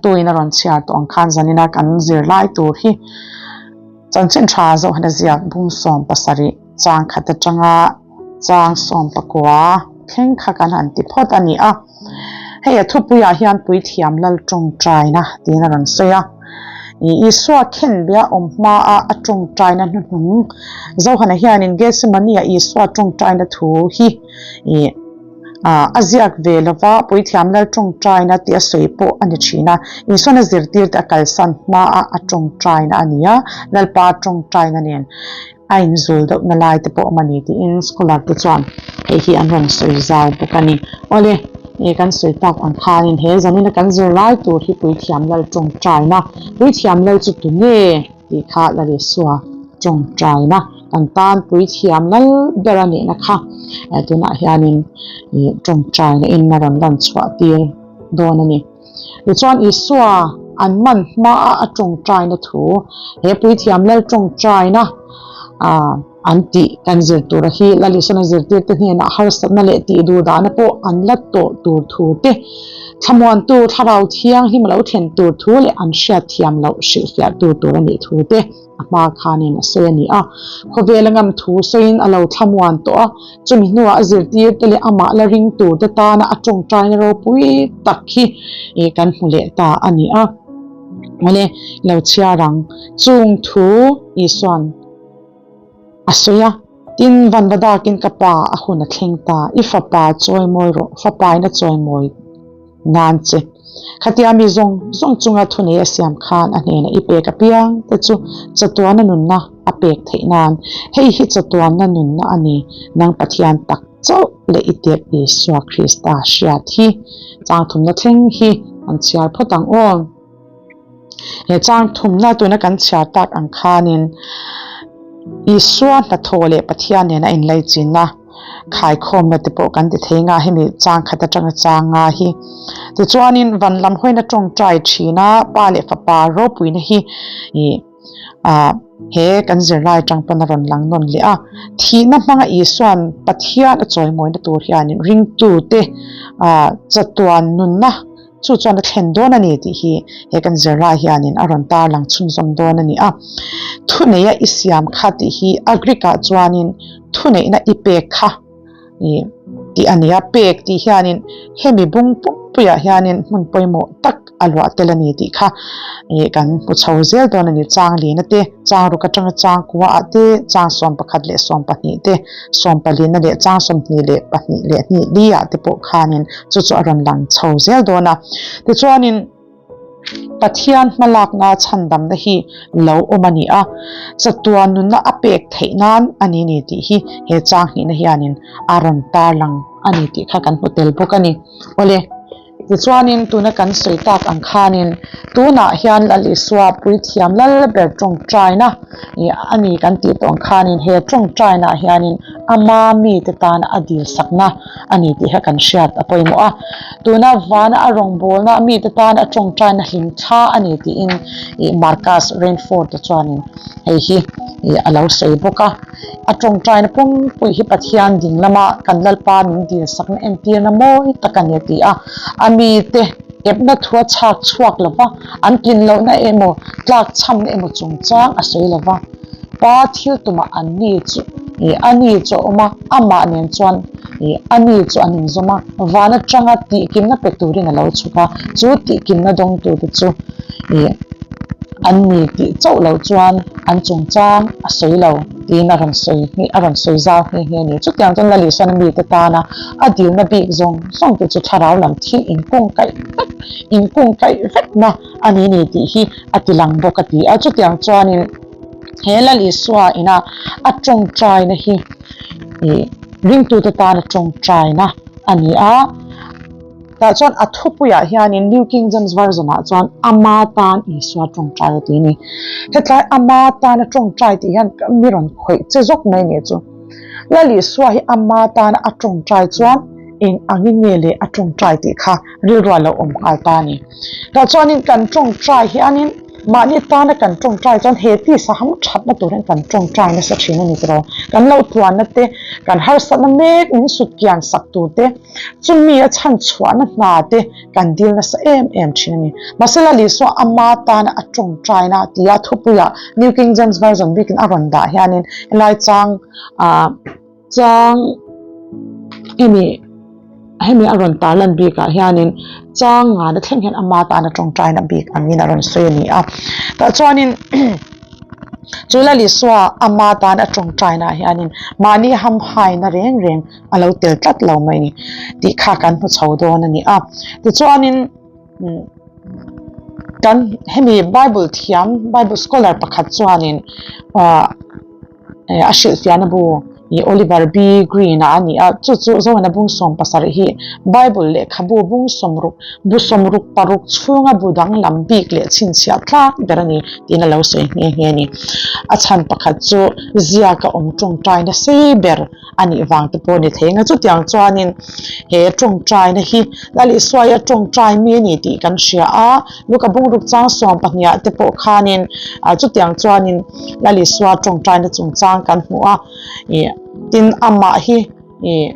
chhiartu in a rawn chhiar tawh ang khan zanina kan zirlai tur hi chanchin tha Zohana ziak bung 17 chang khat atanga chang 19 thleng kha kan han ti phawt a ni a. Hei a thupuiah hian Puithiam Lal tawngtaina tiin a rawn sawi a. Isua khenbia awm hmaa a tawngtaina hnuhnung Zohana hianin Gethsemane-a Isua tawngtaina thu hi a ziak ve lo va, Puithiam Lal tawngtaina tih a sawi pawh a ni thin a. Isuan a zirtirte a kalsan hmaa a tawngtaina a ni a, Lalpa tawngtaina nen a inzul deuhna lai te pawh awm a ni tiin scholar te chuan hei hi an rawn sawi zau bawk a ni. Awle, e kan sawi tak ang khanin he zanina kan zir lai tur hi Puithiam Lal tawngtaina, Puithiam Lal chu tunge tih kha Lal Isua tawngtaina kan tan Puithiam Lal ber a nihna kha tunah hianin tawngtaina in a rawn lan chhuah tir dawn a ni. Tichuan Isua an man hmaa a tawngtaina thu, he Puithiam Lal tawngtaina an tih kan zir tura hi Lal Isuan a zirtirte hnenah harsatna leh tihduhdahna pawh an la tawh tur thu te, thlamuantu Thlarau Thianghlim a lo thlen tur thu leh an hriatthiam loh hrilhfiahtu tur a nih thu te, A hma khanin a sawi a ni a, khawvel a ngam thu sawiin a lo thlamuan tawh a, chumi hnuah a zirtirte leh amah la ring turte tana a tawngtaina ropui tak hi kan hmu leh ta a ni a. Awle, lo chhiar ang. Chung thu Isua'n a sawi a, Tin, vanva dakin ka pa a hun a thleng ta, i fapa chawimawi rawh, fapain a chawimawi. Nan che. Khatia mi zawng zawng chunga thunei a siam khan a hnenah i pek apiang te chu chatuana nunna a pek theih nan. Hei hi chatuanna nunna a ni, nang Pathian tak chauh leh i tirh Isua Krista hriat hi. Chang thumna thleng hi an chhiar phawt ang aw. He chang thumna tuna kan chhiar tak ang khanin Isua hnathawh leh Pathian nen a inlaichinna khaikhawmna te pawh kan ti thei nga hemi chang khat atanga chang nga hi. Tichuanin van lam hawina tawngtai thina Pa leh Fapa ropuina hi ih ah he kan zirlai atang pawn a rawn lang nawn leh a. Thihna hmanga Isuan Pathian a chawimawina tur hianin ringtute ah chatuan nunna Chu chuan a thlen dawn a ni tih hi he kan zirlai hianin a rawn tarlang chhunzawm dawn a ni a. Thuneia i siam kha tih hi a Greek ah chuanin thuneihna i pek kha tih a ni a. Pek tih hianin hemi bung pumpuiah hianin hmun pawimawh tak a luah tel a ni tih kha kan hmu chho zel dawn a ni. Chang lina te, chang ruk atanga chang kua ah te, chang 11 leh 12 te, 14 leh chang 22 leh hnih li ah te pawh khanin chu chu a rawn lang chho zel dawn a. Tichuanin Pathian hmalakna chhandamna hi lo awm a ni a, chatuan nunna a pek theih nan a ni ni tih hi he chang hnihna hianin a rawn tarlang a ni tih kha kan hmu tel bawk a ni. Awle. Tichuanin tuna kan sawi tak ang khanin tunah hian Lal Isua puithiam lal ber tawngtaina a ni kan tih tawh ang khanin he tawngtainaah hianin ama mite tan a dilsakna a ni tih kha kan hriat a pawimawh a. Tuna vana a rawngbawlna mite tan a tawngtaina hlim thla a ni tiin Marcus Rainford-a chuanin hei hi a lo sawi bawk a. A tawngtaina pumpui hi Pathian ding lama kan Lalpa min dilsakna entirna mawi tak a ni a ti a. A mite epna thu a chhak chhuak lo va, an tlin lohna emaw tlak chhamna emaw chungchang a sawi lo va. Pa thil tumah an ni chu a ni chu a awm a, amah nen chuan a ni chu an inzawm a, van atanga tihkimna pe turin a lo chhuk a, chu tihkimna dawngtute chu An ni tih chauh loh chuan an chungchang a sawi lo tiin a rawn sawi nghe a rawn sawi zau nghe nghe a ni. Chutiang chuan Lali Suan a mite tana a dilna bik zawng zawng te chu thlarau lam thil inkungkaih vek inkungkaih vekna a ni ni tih hi a ti lang bawk a ti a. Chutiang chuanin he Lal Isua ina a tawngtaina hi ih ringtute tana tawngtaina a ni a. Tah chuan a thupuiah hianin New King James Version-ah chuan Ama tan Isua tawngtai a ti a ni. Hetlai Ama tana tawngtai tih hian mi rawn khawih che zawk mai nih chu. Lal Isua hi Ama tana a tawngtai chuan eng angin nge le a tawngtai tih kha rilru a lo awm nghal ta a ni. Tah chuanin kan tawngtai hianin. Mahni tana kan tawngtai chuan he tisa ham thatna tur hian kan tawngtai nasa thin a ni tiraw. Kan lo tluanna te, kan harsatna mek min sut kian sak tur te, chumi a chhan chhuahna hna te kan dil nasa em em thin a ni. Mahse Lal Isua ama tana a tawngtaina tia thupuiah New King James Version bikin a rawn dah hianin helai chang ah Chang hemi hemi a rawn tarlan bikah hianin chang ngana thleng hian ama tana tawngtaina bik angin a rawn sawi a ni a. Tah chuanin chu Lal Isua ama tana tawngtaina ah hianin mahni hamhaina reng reng a lo tel tlat lo mai ni tih kha kan hmu chho dawn a ni a. Tichuanin kan hemi Bible thiam Bible scholar pakhat chuanin ah A hrilhfiahna bu i Oliver B. Greene-a a ni a, chu chu Zohana bung 70 hi Bible lehkhabu bung sawmruk, bu 66 chhunga bu danglam bik leh chhinchhiah tlak ber a ni tiin a lo sawi nghe nghe a ni. A chhan pakhat chu ziaka awm tawngtaina sei ber a nih vang te pawh a ni thei ang a, chutiang chuanin he tawngtaina hi Lal Isuaia tawngtai mi a ni tih kan hria a, Luka bungruk chang 12 ah te pawh khanin chutiang chuanin Lal Isua tawngtaina chungchang kan hmu a, ih tin amah hi ih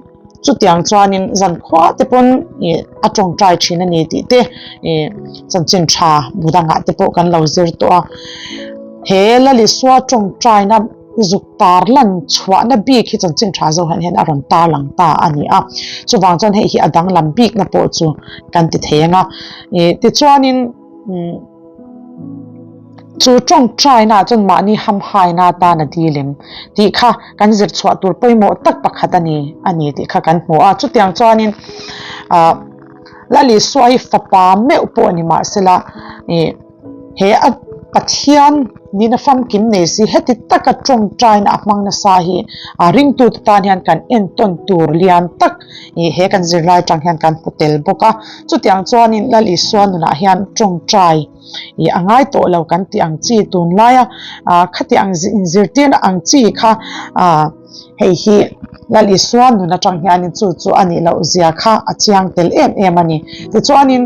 chutiang chuanin zankhua te pawn ih a tawngtai thin a ni tih te ih chanchin tha bu dangah te pawh kan lo zir tawh a. He Lal Isua tawngtaina zuk tar lan chhuahna bik hi chanchin tha zo hian hian a rawn tar lang ta a ni a, chuvang chuan hei hi a danglam bikna pawh chu kan ti thei ang a. Ih tichuanin umm. Chu tawngtaina chuan mahni hamhaina atan a dil em tih kha kan zir chhuah tur pawimawh tak pakhat a ni a ni tih kha kan hmu a. Chutiang chuanin ah Lal Isua hi fapa meuh pawh ni mahsela ih he a Pathian nihna famkim nei si heti taka tawngtaina a hmang nasa hi a ringtute tan hian kan entawn tur lian tak ih he kan zirlai atang hian kan hmu tel bawk a. Chutiang chuanin Lal Isua nunah hian tawngtai ih a ngai tawh lo kan tih ang chi tunlaia ah khati ang inzirtirna ang chi kha ah hei hi Lal Isua nun atang hianin chu chu a nih loh zia kha a chiang tel em em a ni. Tichuanin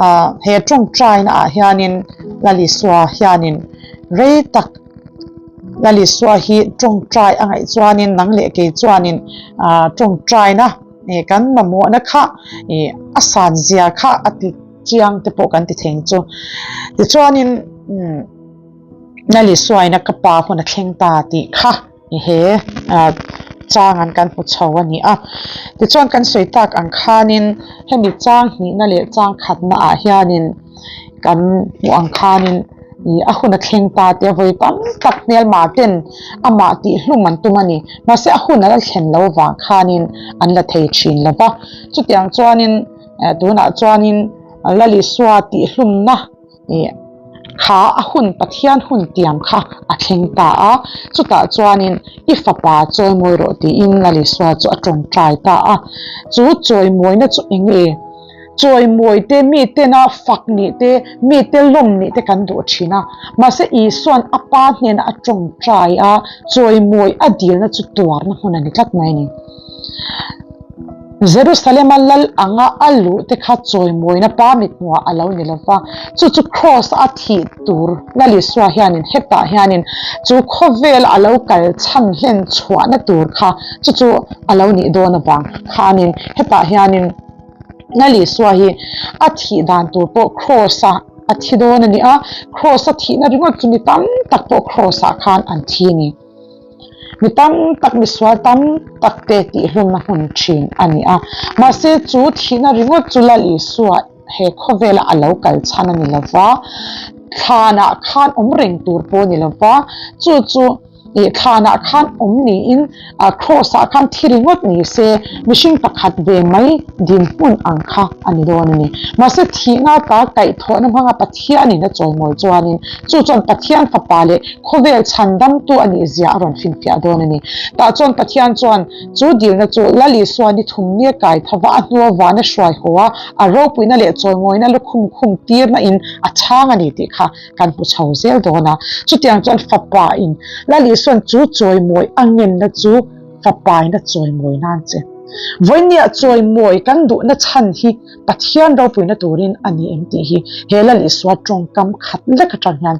ah he tawngtaina ah hianin Lal Isua hianin rei tak Lal Isua hi tawngtai a ngaih chuanin nang leh kei chuanin ah tawngtaina ih kan mamawhna kha ih a san zia kha a ti Chiang te pawh kan ti theng chu. Tichuanin Nali suaina ka pa hun a thleng ta tih kha he chang an kan hmu chho a ni a. Tichuan kan sawi tak ang khanin hemi chang hnihna leh chang khatna ah hianin kan hmuh ang khanin a hun a thleng ta tih a vawi tam tak hmelma ten amah tih hlum an tum a ni. Mahse a hun a la thlen lo vang khanin an la thei thin lo va. Chutiang chuanin Tunah chuanin Lal Isua tihhlumna kha a hun Pathian hun tiam kha a thleng ta a, chutah chuanin i fapa chawimawi rawh tiin Lal Isua chu a tawngtai ta a. Chu chawimawina chu eng nge? Chawimawi te, mitena fak nih te, mite lawm nih te kan duh thin a, mahse Isua'n a Pa hnenah a tawngtai a, chawimawi a dilna chu tuarna hmun a ni tlat mai a ni. Jerusalem-a lal anga a luh te kha chawimawina pa mithmuhah a lo ni lo va, chu chu Kraws-a a thih tur Lal Isua hianin hetah hianin chu khawvela a lo kal chhan hlen chhuahna tur kha chu chu a lo nih dawn avang khanin hetah hianin Lal Isua hi a thih dan tur pawh Kraws-a a thi dawn a ni a, Kraws-a thihna ringawt chu mi tam tak pawh Kraws-ah khan an thi a ni. Mi tam tak, misual tam tak te tihhlumna hmun thin a ni a. Mahse, chu thihna ringawt chu Lal Isua he khawvela a lo kal chhan a ni lo va, thlanah khan awm reng tur pawh a ni lo va, chu chu ih thlanah khan awm niin Kraws-ah khan thi ringawt ni se, mihring pakhat ve mai dinhmun ang kha a ni dawn a ni. Mahse, thihna ta kaihthawhna hmanga Pathianin a chawimawi chuanin chu chuan Pathian Fapa leh Khawvel chhandamtu a nih zia a rawn finfiah dawn a ni. Tah chuan Pathian chuan chu dilna chu Lal Isua ni thum nia kai thova a hnua vana hruai haw a, a ropuina leh chawimawina lukhum khum tirna in a chhang a ni tih kha kan hmu chho zel dawn a. Chutiang chuan Fapa in Lal Isua'n chu chawimawi a ngenna chu Fapa in a chawimawi nan che. Vawinia chawimawi kan duhna chhan hi Pathian ropuina turin a ni em tih hi he Lal Isua tawngkam khat lek atang hian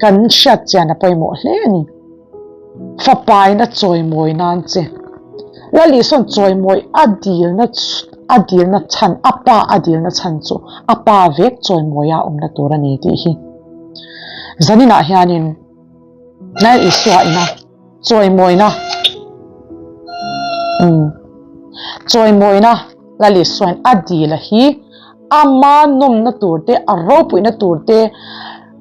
kan hriat chian a pawimawh hle a ni. Fapaina chawimawi nan che Lal Isua'n chawimawi a dilna a dilna chhan, a pa a dilna chhan chu a pa vek chawimawia awmna tur a ni tih hi zaninah hianin Lal Isua ina Chawimawina Umm Chawimawina Lal Isuain a dil a hi ama nawmna tur te, a ropuina tur te,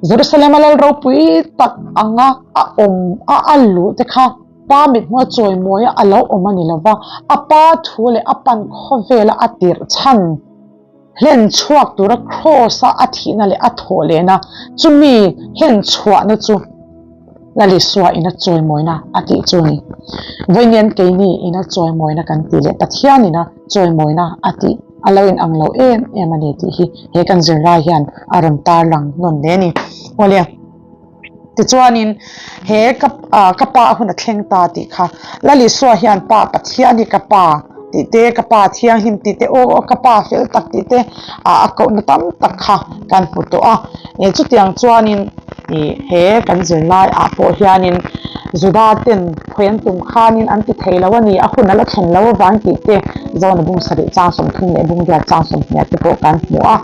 Jerusalem a lal ropui tak anga a awm a a luh te kha Pa mithmua chawimawia a lo awm a ni lova, a pa thu leh a pan khawvela a tirh chhan. Hlen chhuak tura Kraws-a a thihna leh a thawh lehna, chumi hlen chhuahna chu Lal Isua ina chawimawina a tih chu a ni. Vawiin keini ina chawimawina kan tih leh Pathian ina chawimawina a tih a lo inang lo em em a ni tih hi he kan zirlai hian a rawn tarlang nawn hle a ni. Awle. Tichuanin, he ka ka pa a hun a thleng ta tih kha Lal Isua hian Pa Pathian hi ka Pa tih te, ka Pa thianghlim tih te, aw ka Pa fel tak tih te a kohna tam tak kha kan hmu tawh a. Chutiang chuanin he kan zirlai ah pawh hianin Juda ten khawi an tum khanin an ti thei lo a ni, a hun a la thlen lo avang tih te Zona bung sarih chang 30 leh bungriat chang 20 te pawh kan hmu a.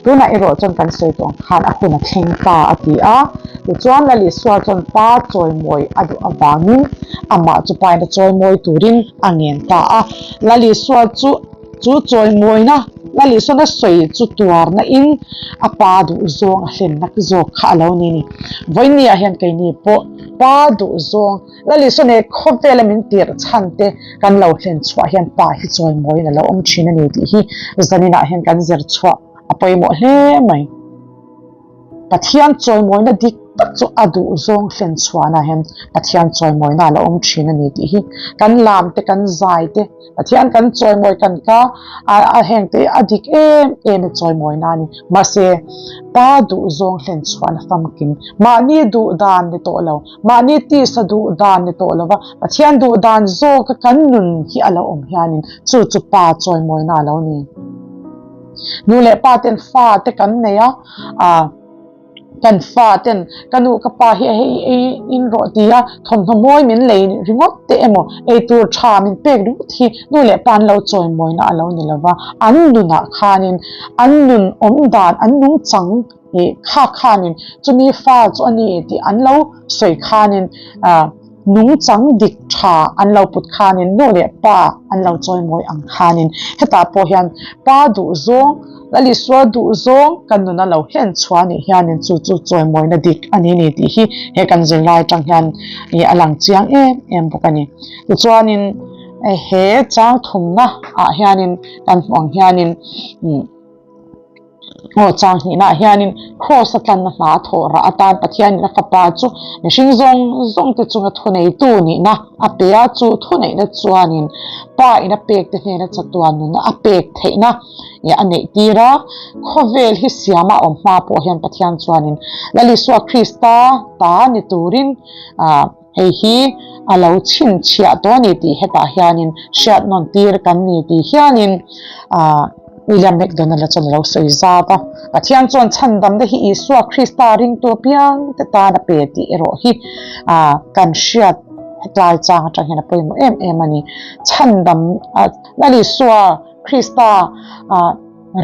Tunah erawh chuan kan sawi tawh ang khan a hun a thleng ta a ti a. Tichuan Lal Isua chuan Pa chawimawi a duh avangin amah chu Pain a chawimawi turin a ngen ta a. Lal Isua chu chu chawimawina Lal Isuan a sawi chu tuarna in a Pa duhzawng a hlenna zawk kha a lo ni ni. Vawinia hian keini pawh Pa duhzawng Lal Isua nen khawvela min tirh chhan te kan lo hlen chhuah hian Pa hi chawimawiin a lo awm thin a ni tih hi zaninah hian kan zir chhuah a pawimawh hle mai. Pathian chawimawina dik tak chu a duh zawng hlen chhuahna hian Pathian chawimawina a lo awm thin a ni tih hi kan lam te kan zai te Pathian kan chawimawi kan ka a heng te a dik em em e chawimawina a ni. Mahse Pa duh zawng hlen chhuahna famkim mahni duh dan ni tawh lo Mahni tisa duh dan ni tawh lova Pathian duh dan zawka kan nun hi a lo awm hianin chu chu Pa chawimawina a lo ni. Nu leh pa ten fa te kan nei a, ah kan fa ten ka nu ka pa hi hei ei in rawh ti a thawmhnaw mawi min lei ringawt te emaw eitur tha min pek ringawt hi nu leh pa an lo chawimawina a lo ni lova, an nunah khanin an nun awm dan an nungchang Ih kha khanin chumi fa chu a ni tih an lo sawi khanin nungchang dik tha an lo put khanin nu leh pa an lo chawimawi ang khanin hetah pawh hian pa duhzawng Lal Isua duhzawng kan nuna lo hlen chhuah anih hianin chu chu chawimawina dik a ni ni tih hi he kan zirlai atang hian ih a lang chiang em em bawk a ni. Tichuanin he chang thumna ah hianin kan hmuh ang hianin Aw chang hnihnaah hianin Kraws a tlanna hna a thawh rah atan Pathianin a Fapa chu mihring zawng zawngte chunga thuneitu nihna a pe a, chu thuneihna chuanin Pa in a pekte hnena chatuan nunna a pek theihna a neihtir a. Khawvel hi siama a awm hma pawh hian Pathian chuanin Lal Isua Krista ta ni turin Hei hi a lo chhinchhiah tawh a ni tih hetah hianin hriat nawn tir kan ni tih hianin William McDonald-a chuan a lo sawi zat a. Pathian chuan chhandamna hi Isua Krista ringtu apiang te tan a pe tih erawh hi kan hriat hetlai chang atang hian a pawimawh em em a ni. Chhandam Lal Isua Krista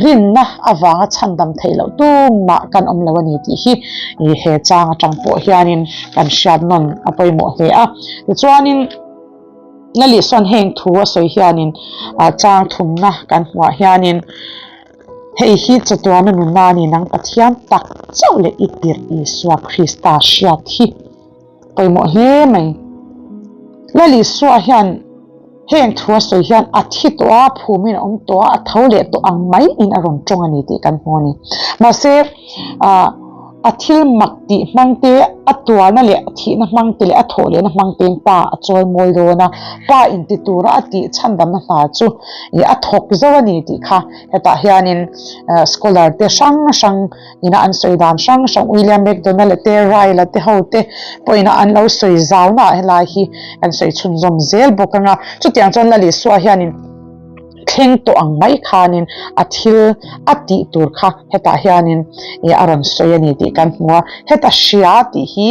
Rinna avanga chhandam theih loh tumah kan awm lo a ni tih hi he chang atang pawh hianin kan hriat nawn a pawimawh hle a. Tichuanin Lali sawn heng thu a sawi hianin chang thumna kan hmuah hianin hei hi chatuana nunna a ni nang Pathian tak chauh leh i tirh Isua Krista hriat hi pawimawh hle mai. Lali Isua hian Heng thu a sawi hian a thi tawh a, phumin a awm tawh a, a tho leh tawh ang mai in a rawn tawng a ni tih kan hmu a ni. Mahse, a thil mak tih hmang te, a tuarna leh a thihna hmang te leh a thawh lehna hmang tein Pa a chawi mawi dawn a, Pa inti tura a tih chhandamna hna chu a thawk zo a ni tih kha hetah hianin scholar te hrang hrang ina an sawi dan hrang hrang William McDonald te Ryle te ho te pawhin an lo sawi zau na ah helai hi kan sawi chhunzawm zel bawk anga chutiang chuan Lal Isua hianin. thleng tawh ang mai khanin a thil a tih tur kha hetah hianin a rawn sawi a ni tih kan hmu a. Heta hria tih hi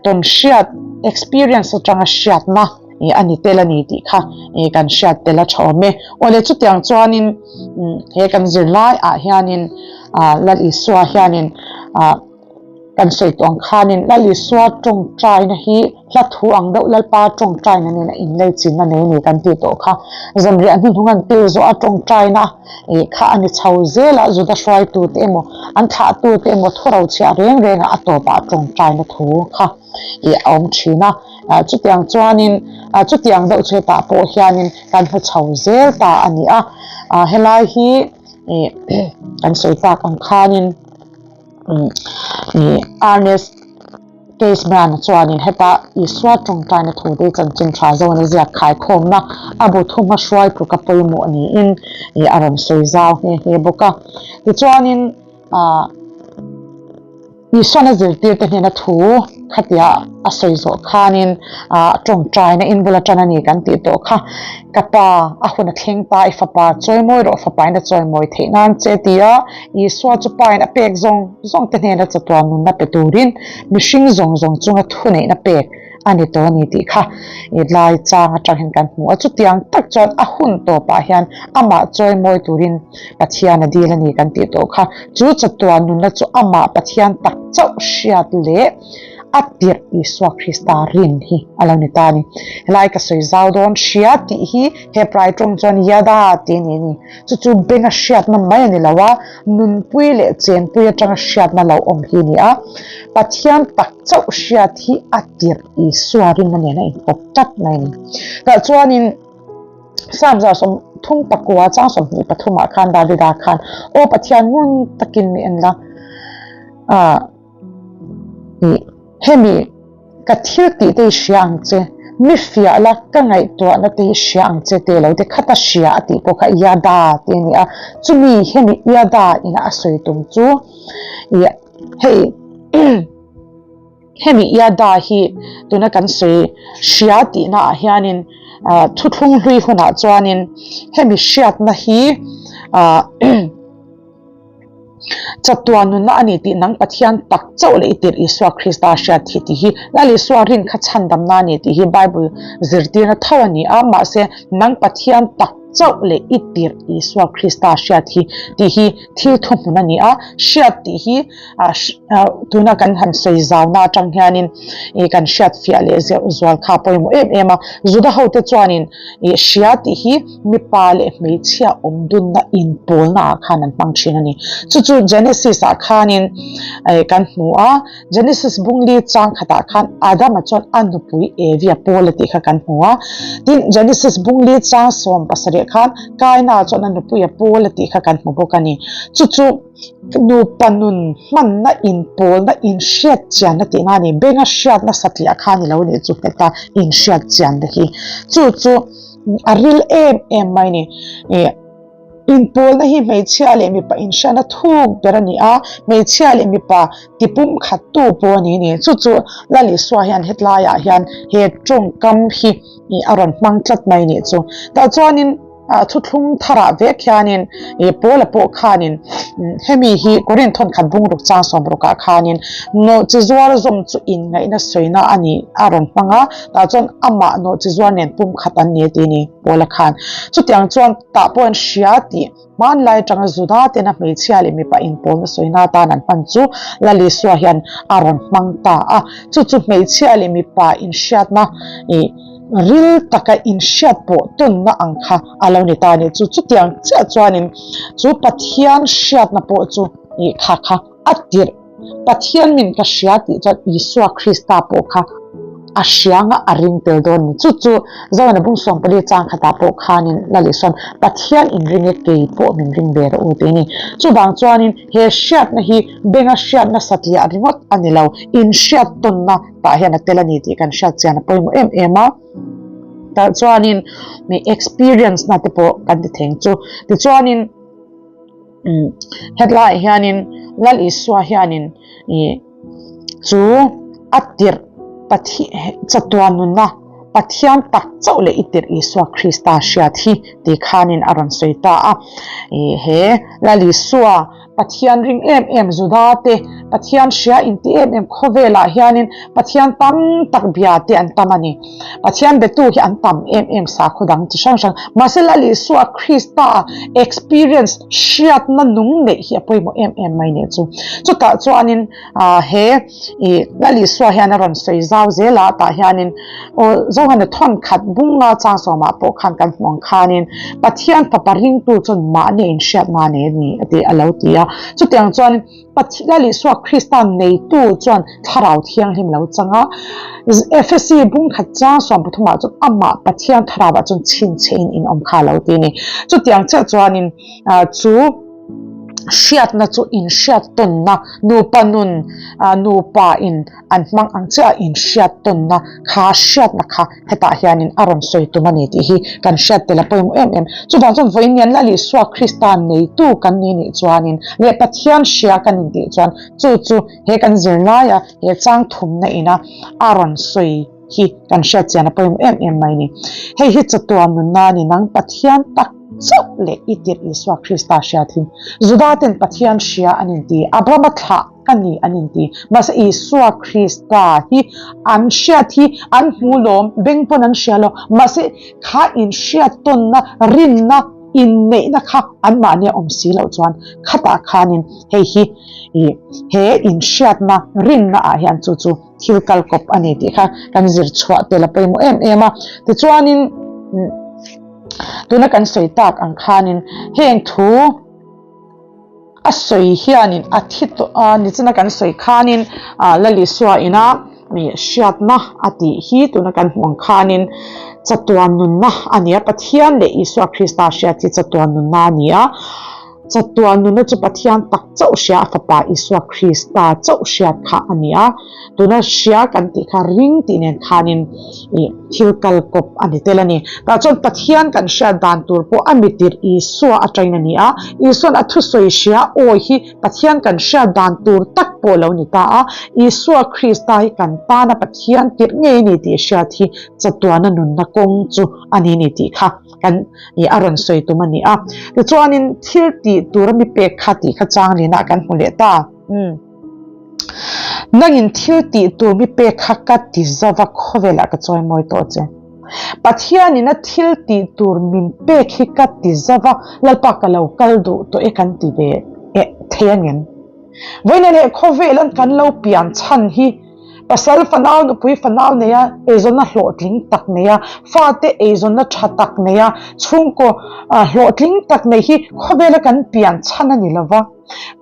tawn hriat, experience, atanga hriatna a ni tel a ni tih kha kan hriat tel a tha awm e. Awle chutiang chuanin he kan zirlai ah hianin Lal Isua hianin Kan sawi tawh ang khanin Lal Isua tawngtaina hi hla thu ang deuh Lalpa tawngtaina nen a inleichinna nei a ni kan tih tawh kha. Zanriah hnuhnung an pil zawh a tawngtaina ih kha a ni chho zel a, Juda hruaitute emaw an thlahtute emaw thu rochhiah reng rengah a tawpah tawngtaina thu kha ih a awm thin a. Chutiang chuanin chutiang deuh chu hetah pawh hianin kan hmu chho zel ta a ni a. Helai hi ih kan sawi tak ang khanin. Ernest Caseman chuanin heta Isua tawngtaina thute chanchin tha zawna ziak khaikhawmna a bu thuma hruai tluka pawimawh niin a rawn sawi zau nghe nghe bawk a. Tichuanin Isuana zirtirte hnena thu khatia a sawi zawh khanin tawngtaina in bula tan a ni kan tih tawh kha. Ka pa, a hun a thleng ta, i fapa chawimawi rawh, fapain a chawimawi theih nan che ti a. Isua chu Pain a pek zawng zawng te hnena chatuan nunna pe turin mihring zawng zawng chunga thuneihna pek a ni tawh a ni tih kha i lai chang atang hian kan hmu a. Chutiang tak chuan a hun tawpah hian amah chawimawi turin Pathian a dil a ni kan tih tawh kha. Chu chatuan nunna chu amah Pathian tak chauh hriat leh a tirh Isua Krista rin hi a lo ni ta a ni. Helai ka sawi zau dawn hria tih hi Hebrai tawng chuan yada tih a ni a ni. Chu chu benga hriatna mai a ni lo a, nunpui leh chenpui atanga hriatna lo awm hi a ni a. Pathian tak chauh hriat hi a tirh Isua rinna nen a inkawp tlat mai a ni. Tah chuanin Psalm 139 chang 23 ah khan Davida khan, Aw Pathian ngun takin mi en la, ah hemi Ka thil tih te hi hria ang che, mi fiah la ka ngaihtuahna te hi hria ang che te lo te khat a hria a tih pawh kha Iada te a ni a, chumi hemi Iada ina a sawi tum chu ih hei hemi Iada hi tuna kan sawi hria tihna ah hianin ah thuthlung hlui hunah chuanin hemi hriatna hi ah Chatuan nunna a ni tih nang Pathian tak chauh leh i tirh Isua Krista hriat hi tih hi Lal Isua rin kha chhandamna a ni tih hi Bible zirtirna tho a ni a, mahse nang Pathian tak chauh leh i tirh Isua Krista hriat hi tih hi thil thuhmun a ni a, hriat tih hi tuna kan han sawi zauna atang hianin kan hriat fiah leh zeuh zual kha a pawimawh em em a, Juda hote chuanin hria tih hi mipa leh hmeichhia awm dunna inpawlna ah khan an hmang thin a ni. Chu chu Genesis ah khanin kan hmu a, Genesis bungli chang khatah khan Adama chuan a nupui Evi a pawl a tih kha kan hmu a, tin Genesis bungli chang 17 khan Kaina chuan a nupui a pawl a tih kha kan hmu bawk a ni. Chu chu nupa nun hmanna inpawlna inhriat chianna tihna a ni. Benga hriatna satliah kha a ni lo nih chu heta inhriat chianna hi. Chu chu A ril em em mai ni. Ih inpawlna hi hmeichhia leh mipa inhriatna thuk ber a ni a, hmeichhia leh mipa tipum khattu pawh a ni ni. Chu chu Lal Isua hian hetlaiah hian he tawngkam hi ih a rawn hmang tlat mai nih chu. Tah chuanin thuthlung tharah vek hianin ih Paula pawh khanin hemi hi Korinth thawnkhat bungruk chang sawmrukah khanin nawhchi zuar zawm chu inngaihna sawina a ni a rawn hmang a. Tah chuan amah nawhchi zuar nen pum khat an ni a ti ni Paula khan. Chutiang chuan tah pawh an hria tih hmanlai atanga Juda tena hmeichhia leh mipa inpawlna sawina atan an hman chu Lal Isua hian a rawn hmang ta a. Chu chu hmeichhia leh mipa inhriatna ih ril taka inhriat pawh tawnna ang kha a lo ni ta a ni. Chu chutiang chiah chuanin chu Pathian hriatna pawh chu ih kha kha a tirh. Pathian min ka hria tih chuan Isua Krista pawh kha a hrianga a ring tel dawn a ni. Chu chu Zohana bung 14 chang khatah pawh khanin Lal Isuan Pathian in ring e kei pawh min ring ve rawh u tih a ni. Chuvang chuanin he hriatna hi benga hriatna satliah ringawt a ni lo, inhriat tawnna tah hian a tel a ni tih kan hriat chian a pawimawh em em a. Tah chuanin experience na te pawh kan ti theng chu. Tichuanin. Hetlaiah hianin Lal Isua hianin ih chu a tirh Pathian chatuan nunna Pathian tak chauh leh i tirh Isua Krista hriat hi ti khanin a rawn sawi ta a. He Lal Isua Pathian ring em em Juda te, Pathian hria inti em em khawvelah hianin Pathian tam tak bia te an tam a ni. Pathian betu hi an tam em em sakhaw dang chi hrang hrang. Mahse Lal Isua Krista experience hriatna nung neih hi a pawimawh em em mai nih chu. Chutah chuanin he i Lal Isua hian a rawn sawi zau zel a, tah hianin aw Johana thawn khat bunga chang sawmah pawh khan kan hmuh ang khanin Pathian fapa ringtu chuan mahni a inhriatna nei a ni a ti a lo ti a. Chutiang chuan Lal Isua Krista neitu chuan Thlarau Thianghlim lo chang a, Efesi bung khat chang 13 ah chuan amah Pathian Thlarauah chuan chhinchhe in in awm kha a lo ti a ni. Chutiang chiah chuanin chu hriatna chu inhriat tawnna, nupa nun, nupa in an hmang ang chiah a inhriat tawnna kha hriatna kha hetah hianin a rawn sawi tum a ni tih hi kan hriat tel a pawimawh em em. Chuvang chuan vawiin Lal Isua Krista neitu kan ni nih chuanin leh Pathian hria kan intih chuan chu chu he kan zirlaia he chang thumna ina a rawn sawi hi kan hriat chian a pawimawh em em mai ni. Hei hi chatuan nunna a ni nang Pathian tak chauh leh i tirh Isua Krista hriat hi. Juda ten Pathian hria an inti, Abrahama thlah ka ni an inti. Mahse Isua Krista hi an hriat hi an hmu lawm, beng pawn an hria lo. Mahse kha inhriat tawnna, rinna, inneihna kha anmahni a awm si loh chuan khatah khanin hei hi he inhriatna, rinna ah hian chu chu thil kal kawp a ni tih kha kan zir chhuah tel a pawimawh em em a. Tichuanin tuna kan sawi tak ang khanin heng thu a sawi hianin a thi tawh a nichina kan sawi khanin Lal Isua ina hriatna a tih hi tuna kan hmuh ang khanin chatuan nunna a ni a, Pathian leh Isua Krista hriat hi chatuan nunna a ni a. Chatuan nuna chu Pathian tak chauh hria a Fapa Isua Krista chauh hriat kha a ni a. Tuna hria kan tih kha ring tih nen khanin ih thil kal kawp a ni tel a ni. Tah chuan Pathian kan hriat dan tur pawh a mitir Isua atangin a ni a. Isuan a thusawi hria awi hi Pathian kan hriat dan tur tak pawh lo ni ta a. Isua Krista hi kan tana Pathian tirh ngei a ni tih hriat hi chatuana nunna kawng chu a ni ni tih kha. kan ih a rawn sawi tum a ni a. Tichuanin thil tih tura mi pek kha tih kha chang lina kan hmu leh ta. Umm. Nangin thil tih tur mi pek kha ka ti zova khawvelah ka chawi mawi tawh che. Pathianin a thil tih tur min pek hi ka ti zova Lalpa ka lo kal duh tawh e kan ti ve eh thei angem? Vawiin leh khawvelan kan lo pian chhan hi Pasal fanau, nupui fanau neia eizawnna hlawhtling tak neia, fate eizawnna tha tak neia, chhungkaw hlawhtling tak nei hi khawvela kan pian chhan a ni lova.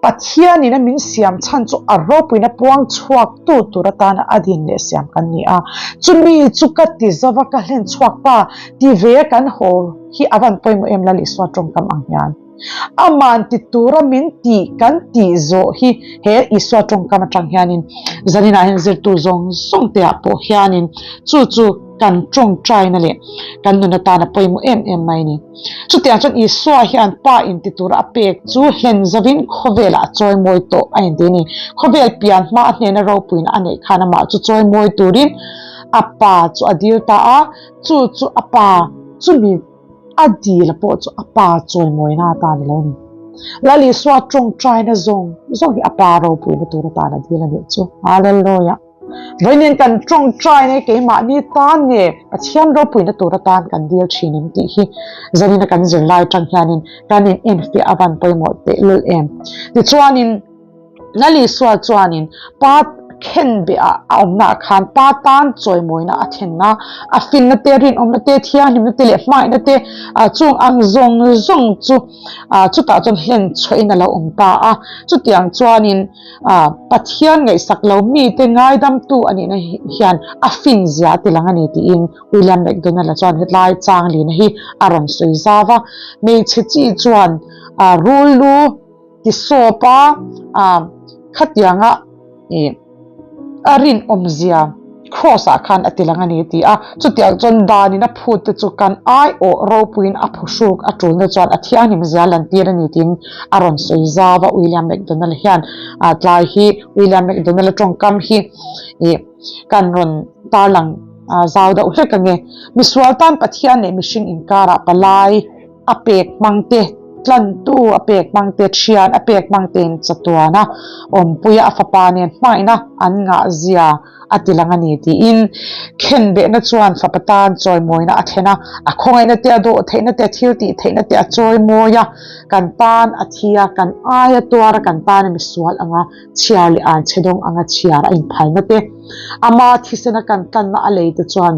Pathianin a min siam chhan chu a ropuina puang chhuaktu tur atana a din leh siam kan ni a. Chumi chu ka ti zova ka hlen chhuak ta ti ve a kan haw hi a van pawimawh em Lal Isua tawngkam ang hian. Aman ti tura min tih kan tih zawh hi he Isua tawngkam atang hianin zaninah hian zirtu zawng zawng te ah pawh hianin chu chu kan tawngtaina leh kan nun atana pawimawh em em mai a ni. Chutiang chuan Isua hian Pa in ti tura a pek chu hlen zovin khawvelah a chawimawi tawh a inti a ni. Khawvel pian hma a hnena ropuina a neih khan amah chu chawimawi turin a Pa chu a dil ta a, chu chu a Pa chumi A dil pawh chu a pa chawimawina atan a lo ni. Lal Isua tawngtaina zawng zawng hi a pa ropuina tur atan a dil a nih chu. Hallelujah! Vawiin kan tawngtaina hi keimahni tan nge Pathian ropuina tur atan kan dil thin em tih hi zanina kan zirlai atang hianin kan in enfiah a van pawimawh tehlul em. Tichuanin. Lal Isua chuanin Pa khenbeh ah a awmna ah khan Pa tan chawimawina a thlen a, a finna te, rinawmna te, thianghlimna te leh hmangaihna te chung ang zawng zawng chu chutah chuan hlen chhuahin a lo awm ta a. Chutiang chuanin Pathian ngaihsak lo mite ngaidamtu a nihna hian a fin zia a tilang a ni tiin William McDonald-a chuan hetlai changlina hi a rawn sawi zau a. Hmeichhe chi chuan rul lu Ti sawp a, ah khatianga ih a rinawmzia cross ah khan a ti lang a ni ti a, chutiang chuan danin a phut te chu kan aiawh ropuiin a phuhruk a tulna chuan a thianghlimzia lantir a ni tiin a rawn sawi zau a, William McDonald hian ah tlai hi William McDonald-a tawngkam hi ih kan rawn tarlang. zau deuh hlek ange. Misual tan Pathian leh mihring inkarah palai a pek hmang te, tlantu a pek hmang te, thian a pek hmang tein chatuan a awmpuia a fapa nen hmangaihna an ngah zia a ti lang a ni tiin khenbehna chuan fapa tan chawimawina a thlen a, a khawngaihna te, a dawh theihna te, a thil tih theihna te a chawimawi a, kan tan a thi a, kan aia tuar a, kan tan a misual anga chhiar leh an chhe dawng anga chhiar a inphalna te, ama thisena kan tlanna a lei te chuan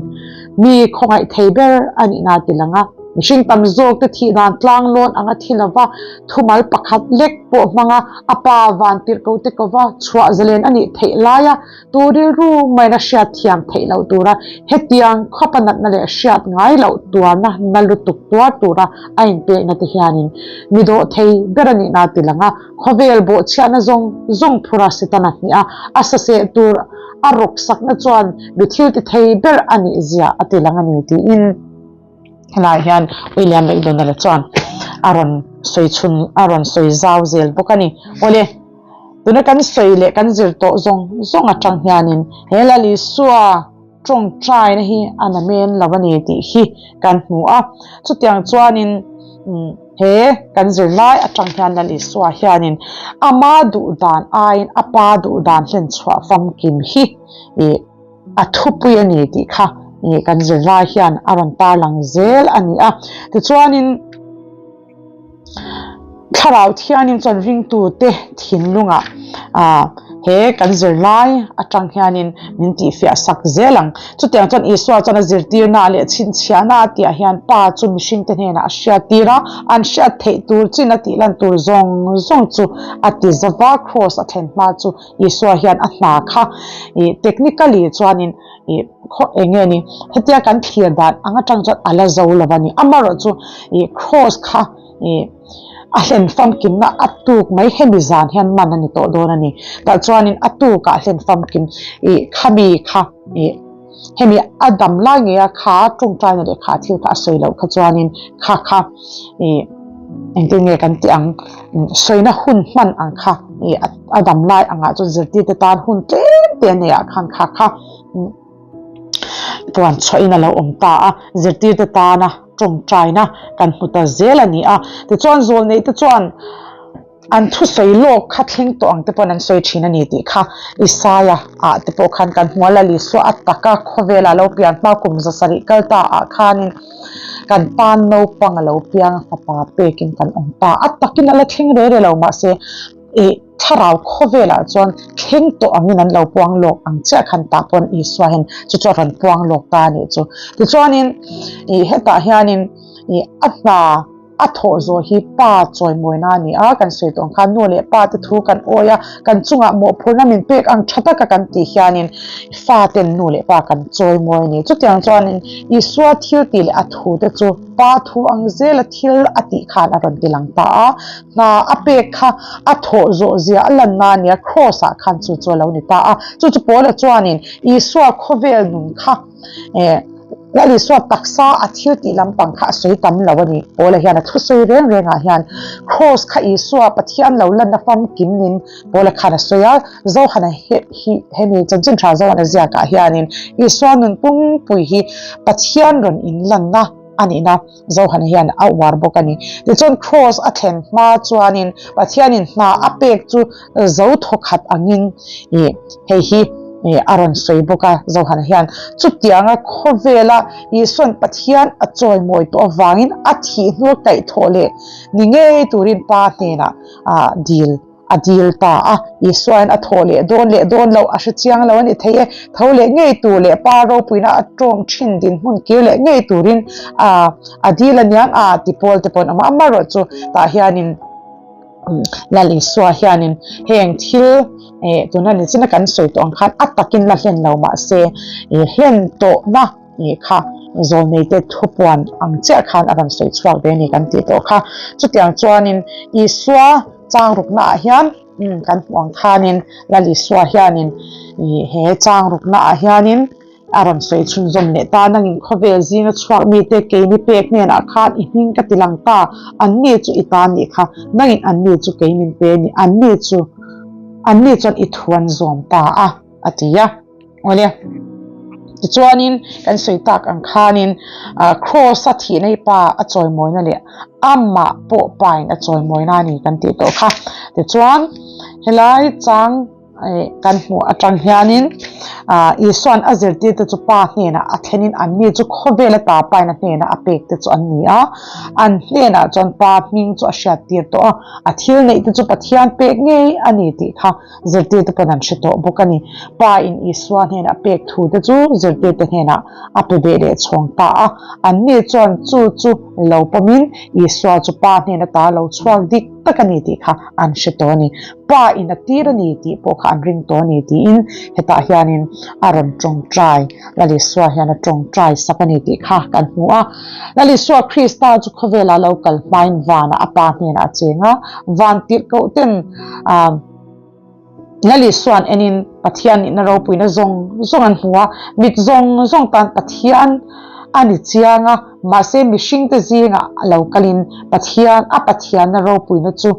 mi khawngaih thei ber a nihna a ti lang a. Mihring tam zawk te thih dan tlang lawn anga thi lova thumal pakhat lek pawh hmanga a pa van tirhko te kova chhuah zalen a nih theih laia tu rilru maina hriat thiam theih loh tura hetiang khawpa natna leh hriat ngai loh tuarna na lutuk tuar tura a inpekna te hianin mi dawh thei ber a nihna a ti lang a. Khawvel bawhchhiahna zawng zawng phura Setana hnih a, a saseh tur a rawksakna chuan mi thil ti thei ber a nih zia a ti lang a ni tiin helaiah hian William McDonald-a chuan a rawn sawi chhun a rawn sawi zau zel bawk a ni. Awle, tuna kan sawi leh kan zir tawh zawng zawng atang hianin he Lal Isua tawngtaina hi a namen lo a ni tih hi kan hmu a. Chutiang chuanin he kan zirlai atang hian Lal Isua hianin ama duh dan aiin a pa duh dan hlen chhuah famkim hi ih a thupui a ni tih kha ih kan zirlai hian a rawn tarlang zel a ni a. Tichuanin. Thlarau thianin chuan ringtute thinlungah he kan zirlai atang hianin min tihfiah sak zel ang. Chutiang chuan Isua chuan a zirtirna leh chhinchhiahna a tihah hian Pa chu mihringte hnenah a hriattir a, an hriat theih tur chin a tihlan tur zawng zawng chu a ti zova, Kraws a thlen hma chu Isua hian a hna kha technically chuanin ih khaw eng nge ni hetia kan thlir dan ang atang chuan a la zo lo a ni amaherawh chu ih cross kha ih a hlen famkimna a tuk mai hemi zan hian man a ni tawh dawn a ni tah chuanin a tukah hlen famkim ih khami kha ih hemi a dam lai ngei a kha tawngtaina leh kha thil kha a sawi loh kha chuanin kha kha ih engtin nge kan tih ang sawina hun hman ang kha ih a dam lai angah chuan zirtirte tan hun tlem te a neih ah khan kha kha puan chhuahin a lo awm ta a, zirtirte tana tawngtaina kan hmu ta zel a ni a. Tichuan zawlneihte chuan an thusawi lawk kha thleng tawh ang te pawhin an sawi thin a ni tih kha Isaia ah te pawh khan kan hmu a, Lal Isua a taka khawvelah lo pian hma kum zasarih kal ta ah khanin kan tan naupang a lo piang a, fapa pekin kan awm ta. A takin a la thleng re re lo mahse ih thlarau khawvelah chuan thleng tawh angin an lo puang lawk ang chiah khan tah pawn Isua hian chu chu a rawn puang lawk ta a nih chu. Tichuanin ih hetah hianin ih a hna a thawh zawh hi pa chawimawina a ni a, kan sawi tawh ang khan nu leh pa te thu kan awi a, kan chungah mawhphurhna min pek ang tha taka kan tih hianin faten nu leh pa kan chawimawi a ni. Chutiang chuanin Isua thil tih leh a thu te chu pa thu ang zela thil a tih khan a rawn ti lang ta a, hna a pek kha a thawh zawh zia a lanna a ni a, Kraws ah khan chu chu a lo ni ta a, chu chu Paula chuanin Isua khawvel nun kha Eh, Lal Isua taksa a thil tih lampang kha a sawi tam lo a ni. Paula hian a thusawi reng rengah hian Kraws kha Isua Pathian lo lanna famkim nin Paula khan a sawi a, Zohana hi hemi chanchin tha Zohana ziakah hianin Isua nun pumpui hi Pathian rawn inlanna a nihna Zohana hian a uar bawk a ni. Tichuan Kraws a thlen hma chuanin Pathianin hna a pek chu zo thawkhat angin ih hei hi ih a rawn sawi bawk a. Zohana hian chutianga khawvela Isua'n Pathian a chawimawi tawh avangin a thih hnu kaihthawh leh ni ngei turin Pa hnenah ah dil a dil ta a. Isuain a thawh leh dawn leh dawn loh a hre chiang lo a ni thei e. Tho leh ngei tur leh Pa ropuina a tawng thin dinhmun kir leh ngei turin ah a dil aniang a ti pawl te pawh an awm a. Amaherawhchu tah hianin Lal Isua hianin heng thil eh tuna nichina kan sawi tawh ang khan a takin la hlen lo mahse eh hlen tawhna eh kha zawlneite thupuan ang chiah khan a rawn sawi chhuak ve a ni kan tih tawh kha. Chutiang chuanin Isua chang rukna ah hian kan hmuh ang khanin Lal Isua hianin he chang rukna ah hianin A rawn sawi chhunzawm leh ta, Nangin khawvel zinga chhuak mite keini pek hnenah khan i hming ka ti lang ta, anni chu i ta nih kha, nangin anni chu kei min pe ni, anni chu, anni chuan i thu an zawm ta a, a ti a. Awle. Tichuanin kan sawi tak ang khanin Kraws-a thihna hi Pa a chawimawina leh amah pawh Pain a chawimawina a ni kan tih tawh kha. Tichuan helai chang kan hmuh atang hianin Isua'n a zirtirte chu Pa hnenah a thlenin anni chu khawvel ata Pain a hnenah a pekte chu an ni a. An hnenah chuan Pa hming chu a hriattir tawh a, a thil neihte chu Pathian pek ngei a ni tih kha Zirtirte pawn an hre tawh bawk a ni. Pa in Isua hnenah pek thu te chu zirtirte hnenah a pe ve leh chhawng ta a. Anni chuan chu chu lo pawmin Isua chu Pa hnen ata lo chhuak dik tak a ni tih kha an hre tawh a ni. Pa in a tir a ni tih pawh kha an ring tawh a ni tiin hetah hianin a rawn tawngtai, Lal Isua hian a tawngtai sak a ni tih kha kan hmu a. Lal Isua Krista chu khawvelah lo kal hmain vanah a Pa hnenah a cheng a, van tirhkoh ten Lal Isua'n enin Pathian nihna ropuina zawng zawng an hmu a, mit zawng zawng tan Pathian a ni chiang a, mahse mihringte zingah a lo kalin Pathian a Pathianna ropuina chu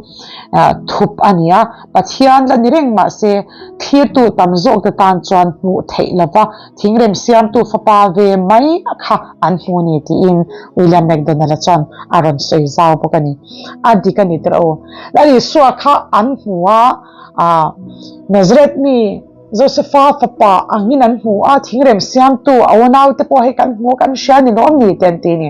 thup a ni a, Pathian la ni reng mahse thlirtu tam zawkte tan chuan hmuh theih lova thingrem siamtu fapa ve mai kha an hmu a ni tiin William MacDonald-a chuan a rawn sawi zau bawk a ni. A dik a ni tawh aw. Lal Isua kha an hmu a, ah Nazareth mi Josefa fapa angin an hmu a, thingrem siamtu a unaute pawh hei kan hmu a, kan hria ni lawm ni te an ti a ni.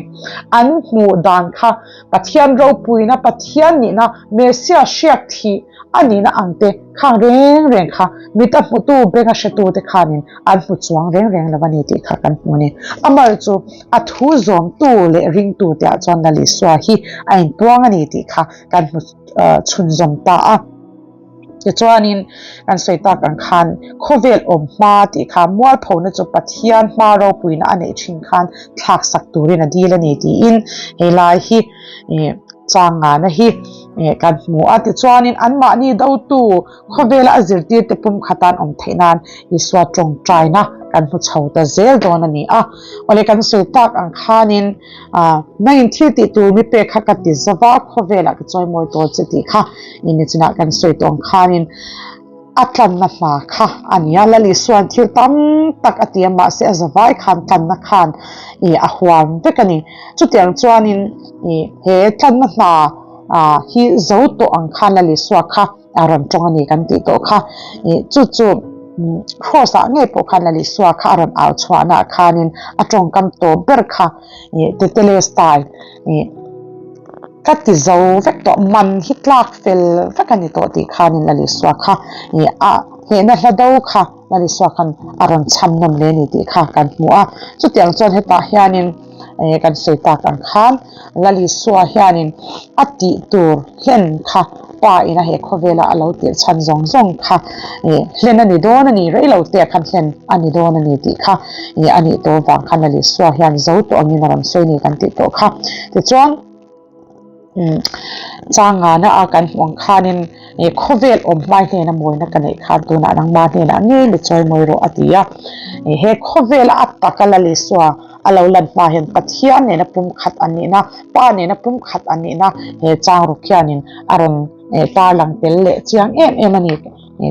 An hmuh dan kha Pathian ropuina, Pathian nihna, Messiah hriak thih a nihna ang te khang reng reng kha mit a hmutu, beng a hretu te khanin an hmu chuang reng reng lo a ni tih kha kan hmu a ni. Amar chu a thu zawmtu leh ringtu te ah chuan Lal Isua hi a inpuang a ni tih kha kan hmu chhunzawm ta a. Tichuanin kan sawi tak ang khan khawvel awm hma tih kha mualphona chu Pathian hma ropuina a neih thin khan thlak sak turin a dil a ni tiin helai hi chang ngana hi kan hmu a. Tichuanin anmahni dotu Khawvela a zirtirte pum khatan awm theih nan Isua tawngtaina kan hmu chho ta zel dawn a ni a. Awle kan sawi tak ang khanin nangin thil tih tur mi pek kha ka ti zova, khawvelah ka chawimawi tawl che tih kha nichinah kan sawi tawh ang khanin a tlanna hna kha a ni a. Lal Isua'n thil tam tak a ti a, mahse a zavai khan tlanna khan a huam vek a ni. Chutiang chuanin he tlanna hna hi zo tawh ang khan Lal Isua kha a rawn tawng a ni kan tih tawh kha. Ih chu chu Kraws ah ngei pawh khan Lal Isua kha a rawn au chhuahna ah khanin a tawngkam tawp ber kha ih Tetelestai ih ka ti zo vek tawh man hi tlak fel vek a ni tawh tih khanin Lal Isua kha ih a hnehna hla do kha Lal Isua khan a rawn chham nawm hle a ni tih kha kan hmu a. Chutiang chuan hetah hianin ih kan sawi tak ang khan Lal Isua hianin a tih tur hlen kha Pa ina he khawvela a lo tirh chhan zawng zawng kha ih hlen a ni dawn a ni, rei lo te khan hlen a ni dawn a ni tih kha ih a nih tawh vang khan Lal Isua hian zo tawh angin a rawn sawi ni kan tih tawh kha. Tichuan umm changana a kan hmuh ang khanin ih khawvel awm hmai hnena mawina ka neih khan tunah nangma hnenah ngei mi chawi mawi rawh a ti a. Ih he khawvela a taka Lal Isua A lo lan hma hian Pathian nena pumkhat an nihna, Pa nena pumkhat an nihna he chang ruk hianin a rawn tarlang tel leh chiang em em a ni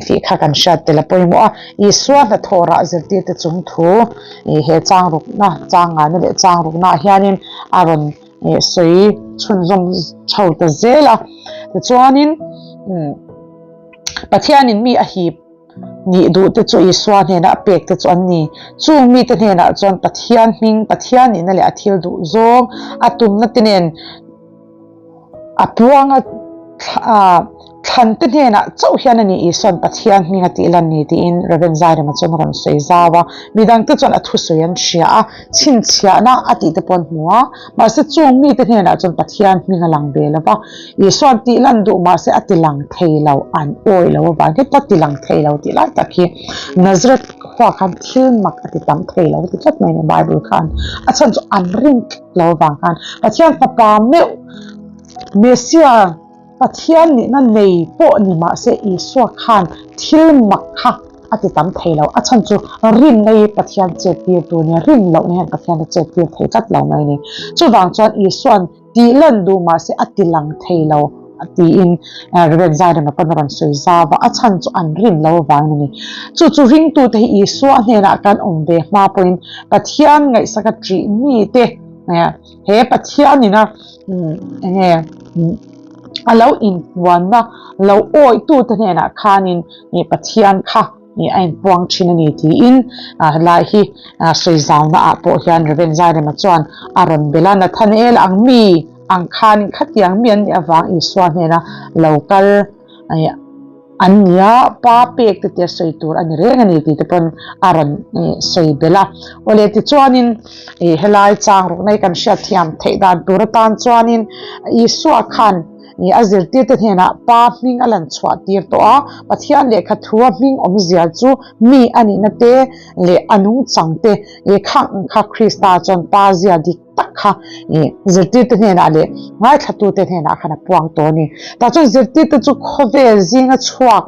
tih kha kan hriat tel a pawimawh a. Isua hnathawh rah zirtirte chung thu he chang rukna, chang ngaina leh chang ruknaah hianin a rawn sawi chhunzawm chho ta zel a. Tichuanin Pathianin mi a hip Nih duhte chu Isua hnena a pekte chu an ni. Chung mite hnenah chuan Pathian hming, Pathian nihna leh a thil duh zawng, a tumna te nen a puang a, thlante hnenah chauh hian a ni Isua'n Pathian hming a tih lan ni tiin Rev. Zairema chuan a rawn sawi zau a. Midangte chuan a thusawi an hria a, chhinchhiahna a tihte pawh an hmu a. Mahse chung mite hnenah chuan Pathian hming a lang ve lo va, Isua'n tih lan duh mahse a ti lang thei lo, an awih lo avang heta ti lang thei lo tih lai tak hi Nazareth khua khan thil mak a ti tam thei lo ti tlat mai a ni Bible khan. A chhan chu an ring tlat lo avang khan Pathian fapa meuh Messiah Pathian nihna nei pawh ni mahse Isua khan thil mak kha a ti tam thei lo. A chhan chu rinna hi Pathian chet tir tur nia, rin lohna hian Pathian a chet tir thei tlat lo mai a ni. Chuvang chuan Isua'n tih lan duh mahse a ti lang thei lo. tiin Rev. Zairema pawn a rawn sawi zau a, a chhan chu an rin lo avangin a ni. Chu chu ringtute hi Isua hnenah kan awm ve hma pawhin Pathian ngaihsaka ṭih mite he Pathianin a enge a lo inpuanna lo awihtute hnenah khanin Pathian kha a inpuang thin a ni tiin helai hi sawi zauna ah pawh hian Rev. Zairema chuan a rawn belh a, Nathanael ang mi ang khanin khatiang mi an nih avang Isua hnena lo kal an ni a, pa pek te tia sawi tur a ni reng a ni tih te pawn a rawn sawi belh a. Awle tichuanin helai chang rukna hi kan hriatthiam theih dan tur atan chuanin Isua khan a zirtirte hnenah Pa hming a lan chhuah tir tawh a, Pathian lehkha thua hming awmzia chu mi a nihna te leh a nungchang te khang kha Krista chuan Pa zia dik tak kha zirtirte hnenah leh ngaithlatute hnenah khan a puang tawh a ni. Tah chuan zirtirte chu khawvel zinga chhuak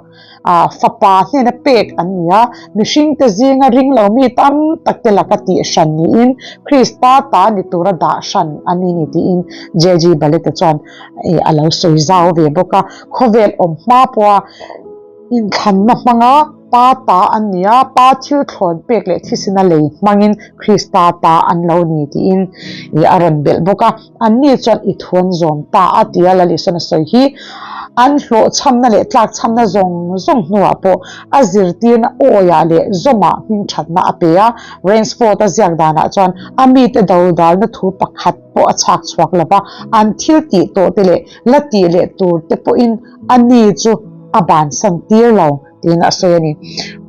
fapa hnena pek an ni a, mihringte zinga ring lo mi tam takte laka tih hran niin Krista ta ni tura dah hran an ni ni tiin JG Ballet-a chuan a lo sawi zau ve bawk a. Khawvel awm hma pawha inthlanna hmanga Pa ta an ni a, Pa thil thlawn pek leh thisena lei hmangin Krista ta an lo ni tiin a rawn belh bawk a. Anni chuan i thu an zawm ta a tia Lalisona sawi hi an hlawhchhamna leh tlakchhamna zawng zawng hnuah pawh a zirtirna awiah leh zawmah hmingthatna a pe a. Rainsford-a ziak danah chuan a mite dodalna thu pakhat pawh a chhak chhuak lo va, an thil tih tawh te leh la tih leh tur te pawhin ani chu a bansan tir lo tiin a sawi a ni.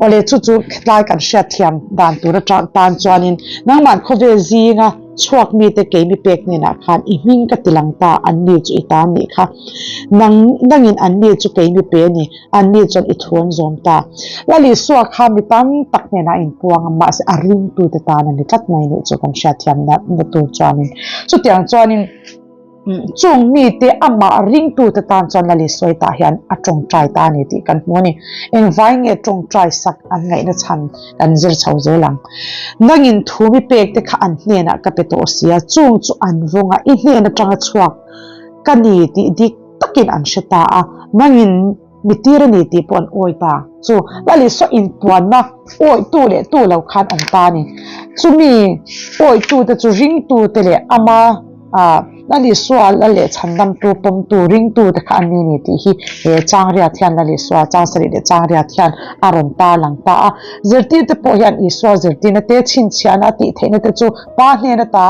Awle chu chu tlai kan hriatthiam dan tur atang tan chuanin nangmah khawvel zinga chhuak mite keimi pek hnenah khan i hming ka ti lang ta, anni chu i ta nih kha. Nang nangin anni chu keimi pe a ni, anni chuan i thu an zawm ta. Lal Isua kha mi tam tak hnenah a inpuang a, mahse a ringtute tan a ni tlat mai nih chu kan hriatthiam na tur chuanin. Chutiang chuanin. Chung mite amah ringtute tan chuan Lali sawi tah hian a tawngtai ta a ni tih kan hmu a ni. Engvai nge tawngtai sak an ngaihna chhan kan zir chho zel ang. Nangin thu mi pek te kha an hnenah ka pe tawh si a, chung chu an vawng a, i hnen atanga chhuak ka ni tih dik takin an hre ta a, nangin mi tir a ni tih pawh an awi ta. Chu Lali saw inpuanna awitu leh tu lo khan an ta a ni. Chumi awitute chu ringtute leh ama Lali Isua la leh chhandamtu pawmtu ringtute kha an ni ni tih hi he Changriat hian Lali Isua Changsarih leh Changriat hian a rawn tarlang ta a. Zirtirte pawh hian Isua zirtirna te chhinchhiahna a tih theihna te chu Pa hnen ata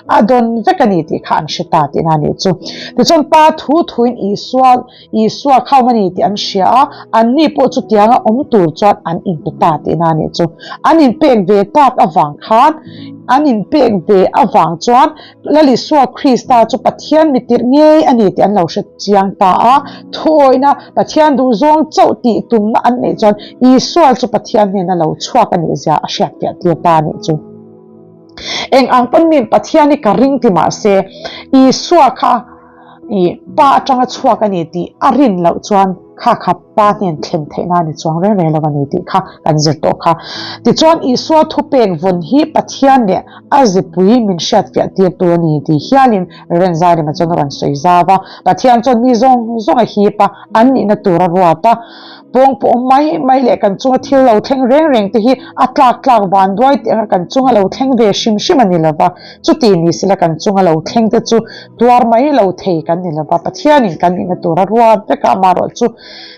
a dawn vek a ni tih kha an hre ta tihna a nih chu. Tichuan Pa thu thuin Isua Isua khauh a ni tih an hria a, anni pawh chutianga awm tur chuan an inpe ta tihna a nih chu. An inpek ve tak avang khan, an inpek ve avang chuan Lal Isua Krista chu Pathian mitirh ngei a ni tih an lo hre chiang ta a. Thuawihna, Pathian duhzawng chauh tih tumna an neih chuan Isua chu Pathian hnena lo chhuak a nih zia a hriatfiah tir ta a nih chu. Eng ang pawn min Pathian hi ka ring ti mah se, Isua kha I pa atanga chhuak a ni tih a rin loh chuan kha kha pa hnen thlen theihna a ni chuang reng reng lo a ni tih kha kan zir tawh kha. Tichuan Isua thupek vawn hi Pathian leh a zipui min hriatfiah tirtu a ni tih hialin Rev. Zairema chuan a rawn sawi zau a. Pathian chuan mi zawng zawng a hip a, an nihna tur a ruat a. Pawng pawh awm mai mai leh kan chunga thil lo thleng reng reng te hi a tlak tlak van duai tih anga kan chunga lo thleng ve hrim hrim a ni lo va. Chuti ni sila kan chunga lo thleng te chu tuar mai lo thei kan ni lo va. Pathianin kan nihna tur a ruat vek a, amaherawh chu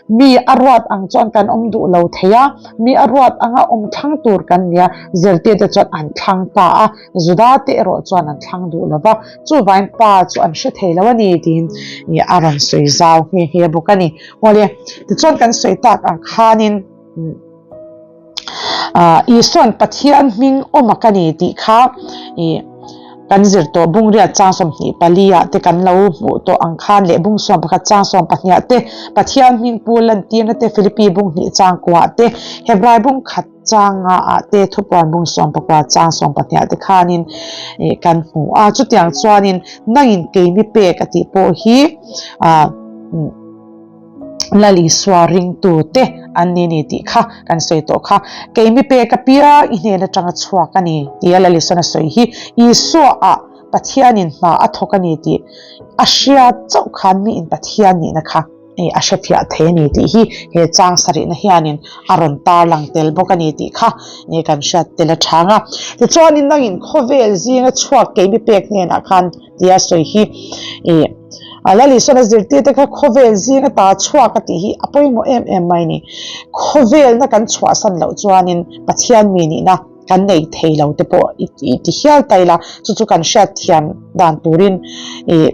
mi a ruat ang chuan kan awm duh lo thei a, mi a ruat anga awm thlang tur kan ni a, zirtirte chuan an thlang ta a. Juda te erawh chuan an thlang duh lo va, chuvain pa chu an hre thei lo a ni tiin a rawn sawi zau nghe nghe bawk a ni. Awle, tichuan kan sawi tak ang khanin Isua'n Pathian hming awm a ka ni tih kha kan zir tawh Bungriat chang 24 ah te kan lo hmuh tawh ang khan leh Bung 11 chang 12 ah te Pathian hming pu lantirna te Philippi bung hnih chang kuah te Hebrai bung khat Changa ah te thupuan bung 19 chang 12 ah te khanin kan hmu a, chutiang chuanin nangin keimi pek a tih pawh hi Lal Isua ringtu te an ni ni tih kha kan sawi tawh kha. Keimi pek apiang i hnen atanga chhuak a ni tia Lal Isuan a sawi hi Isua ah. Pathianin hna a thawk a ni tih a hriat chauh khan miin Pathian nihna kha a hrefiah thei a ni tih hi he chang sarihna hianin a rawn tarlang tel bawk a ni tih kha kan hriat tel a chhang a. Tichuanin nangin khawvel zinga chhuak keimi pek hnenah khan tia sawi hi ih Lalisawna zirtirte kha khawvel zinga ta chhuak a tih hi a pawimawh em em mai a ni. Khawvelna kan chhuahsan loh chuanin Pathian mi nihna kan nei thei lo te pawh i ti hial ta ila chu chu kan hriat thiam dan turin ih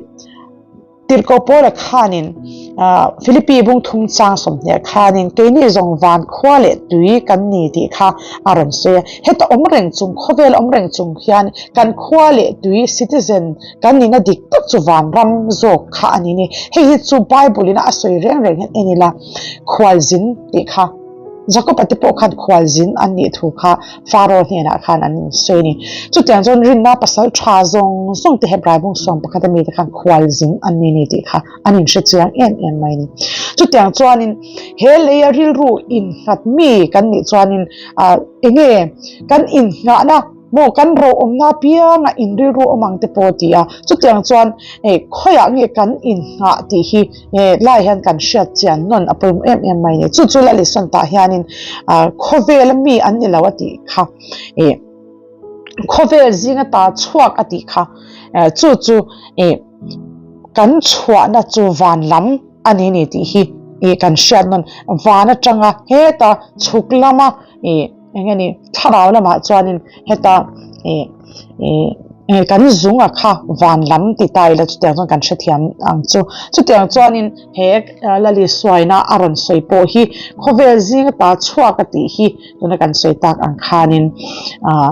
Tirhkoh Paula khanin Philippi bung thum chang sawmhniah khanin keini zawng van khua leh tui kan ni tih kha a rawn sawi a. Heta awm reng chung, khawvel awm reng chung hian kan khua leh tui, citizen, kan nihna dik tak chu vanram zawk kha a ni ni. Hei hi chu Bible in a sawi reng reng hian en ila khualzin tih kha Jakob-a te pawh khan khualzin an nih thu kha Pharaoh hnenah khan an sawi a ni. Chutiang chuan rinna pasal tha zawng zawng te Hebrai bung sawm pakhat ami te khan khualzin an ni ni tih kha an inhre chiang em em mai a ni. Chutiang chuanin he leia rilru innghat mi kan nih chuanin ah enge kan innghahna maw kan ro awmna apianga in rilru awm ang te pawh ti a. Chutiang chuan eh khawiah nge kan innghah tih hi He lai hian kan hriat chian nawn a pawimawh em em mai a ni. Chu chu Lalisson tah hianin khawvela mi an ni lo a tih kha ih khawvel zinga ta chhuak a tih kha chu chu ih kan chhuahna chu van lam a ni ni tih hi ih kan hriat nawn van atanga heta chhuk lama ih Eng nge ni, thlarau lamah chuanin heta ih ih kan zung a kha van lam ti ta ila chutiang chuan kan hrethiam ang chu. Chutiang chuanin he Lali suaina a rawn sawi pawh hi khawvel zinga ta chhuak a tih hi tuna kan sawi tak ang khanin ah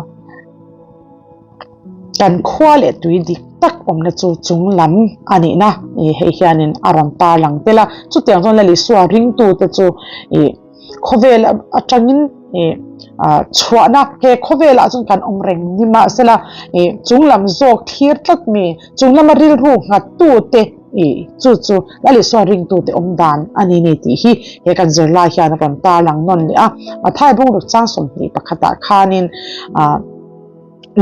kan khua leh tui dik tak awmna chu chung lam a nihna ih hei hianin a rawn tarlang tel a. Chutiang chuan Lali sua ringtute chu ih. Khawvel atangin ih ah chhuahna he khawvelah chuan kan awm reng ni mahsela ih chung lam zawk thlir tlat mi chung lama rilru nghat tute ih chu chu Lalisua ringtute awm dan a ni ni tih hi he kan zirlai hian a rawn tarlang nawn leh a. Mathai bungruk chang 21 pakhatah khanin ah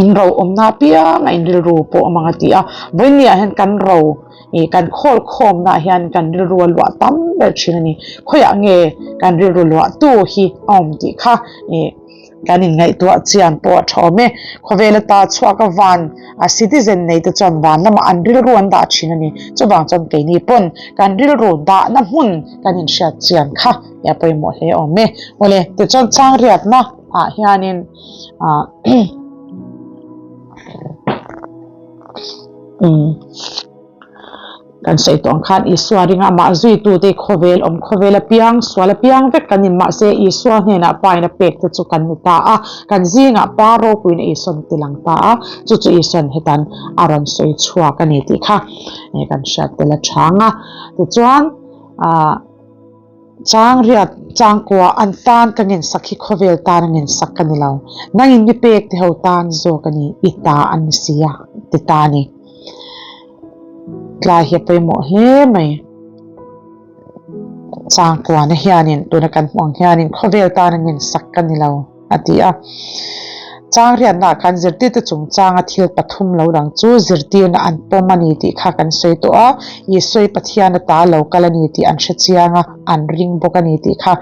In ro awmna apiang a in rilru pawh a mang a ti a, vawinia hian kan ro ih kan khawl khawmna hian kan rilru a luah tam ber thin a ni. Khawiah nge kan rilru luahtu hi a awm tih kha ih kan in ngaihtuah chian pawh a tha awm e. Khawvel ata chhuak a van a citizen nei te chuan van lamah an rilru an dah thin a ni. Chuvang chuan keini pawn kan rilru dahna hmun kan in hriat chian kha a pawimawh hle awm e. Awle tichuan changriatna ah hianin. Ah umm kan sawi tawh ang khan Isua ringa amah zuitute khawvel awm khawvel apiang sual apiang vek kan ni mahse Isua hnenah Pa in a pek te chu kan ni ta a kan zingah Pa ropuiin Isuan a ti lang ta a chu chu Isuan hetan a rawn sawi chhuak a ni tih kha kan hriat tel a chhang a tichuan ah. Chang riat changkua an tan ka ngensak hi khawvel tan a ngensak ka ni lo. Nangin mi pek te ho tan zawk a ni, i ta an ni si a, ti ta a ni. Tlai hi a pawimawh hle mai. Changkuana hianin tuna kan hmuh ang hianin khawvel tan a ngensak ka ni lo. a ti a. Chang riatnaah khan zirtirte chungchanga thil pathum lo dang chu zirtirna an pawm a ni tih kha kan sawi tawh a, Isua hi Pathian ata lo kal a ni tih an hre chiang a, an ring bawk a ni tih kha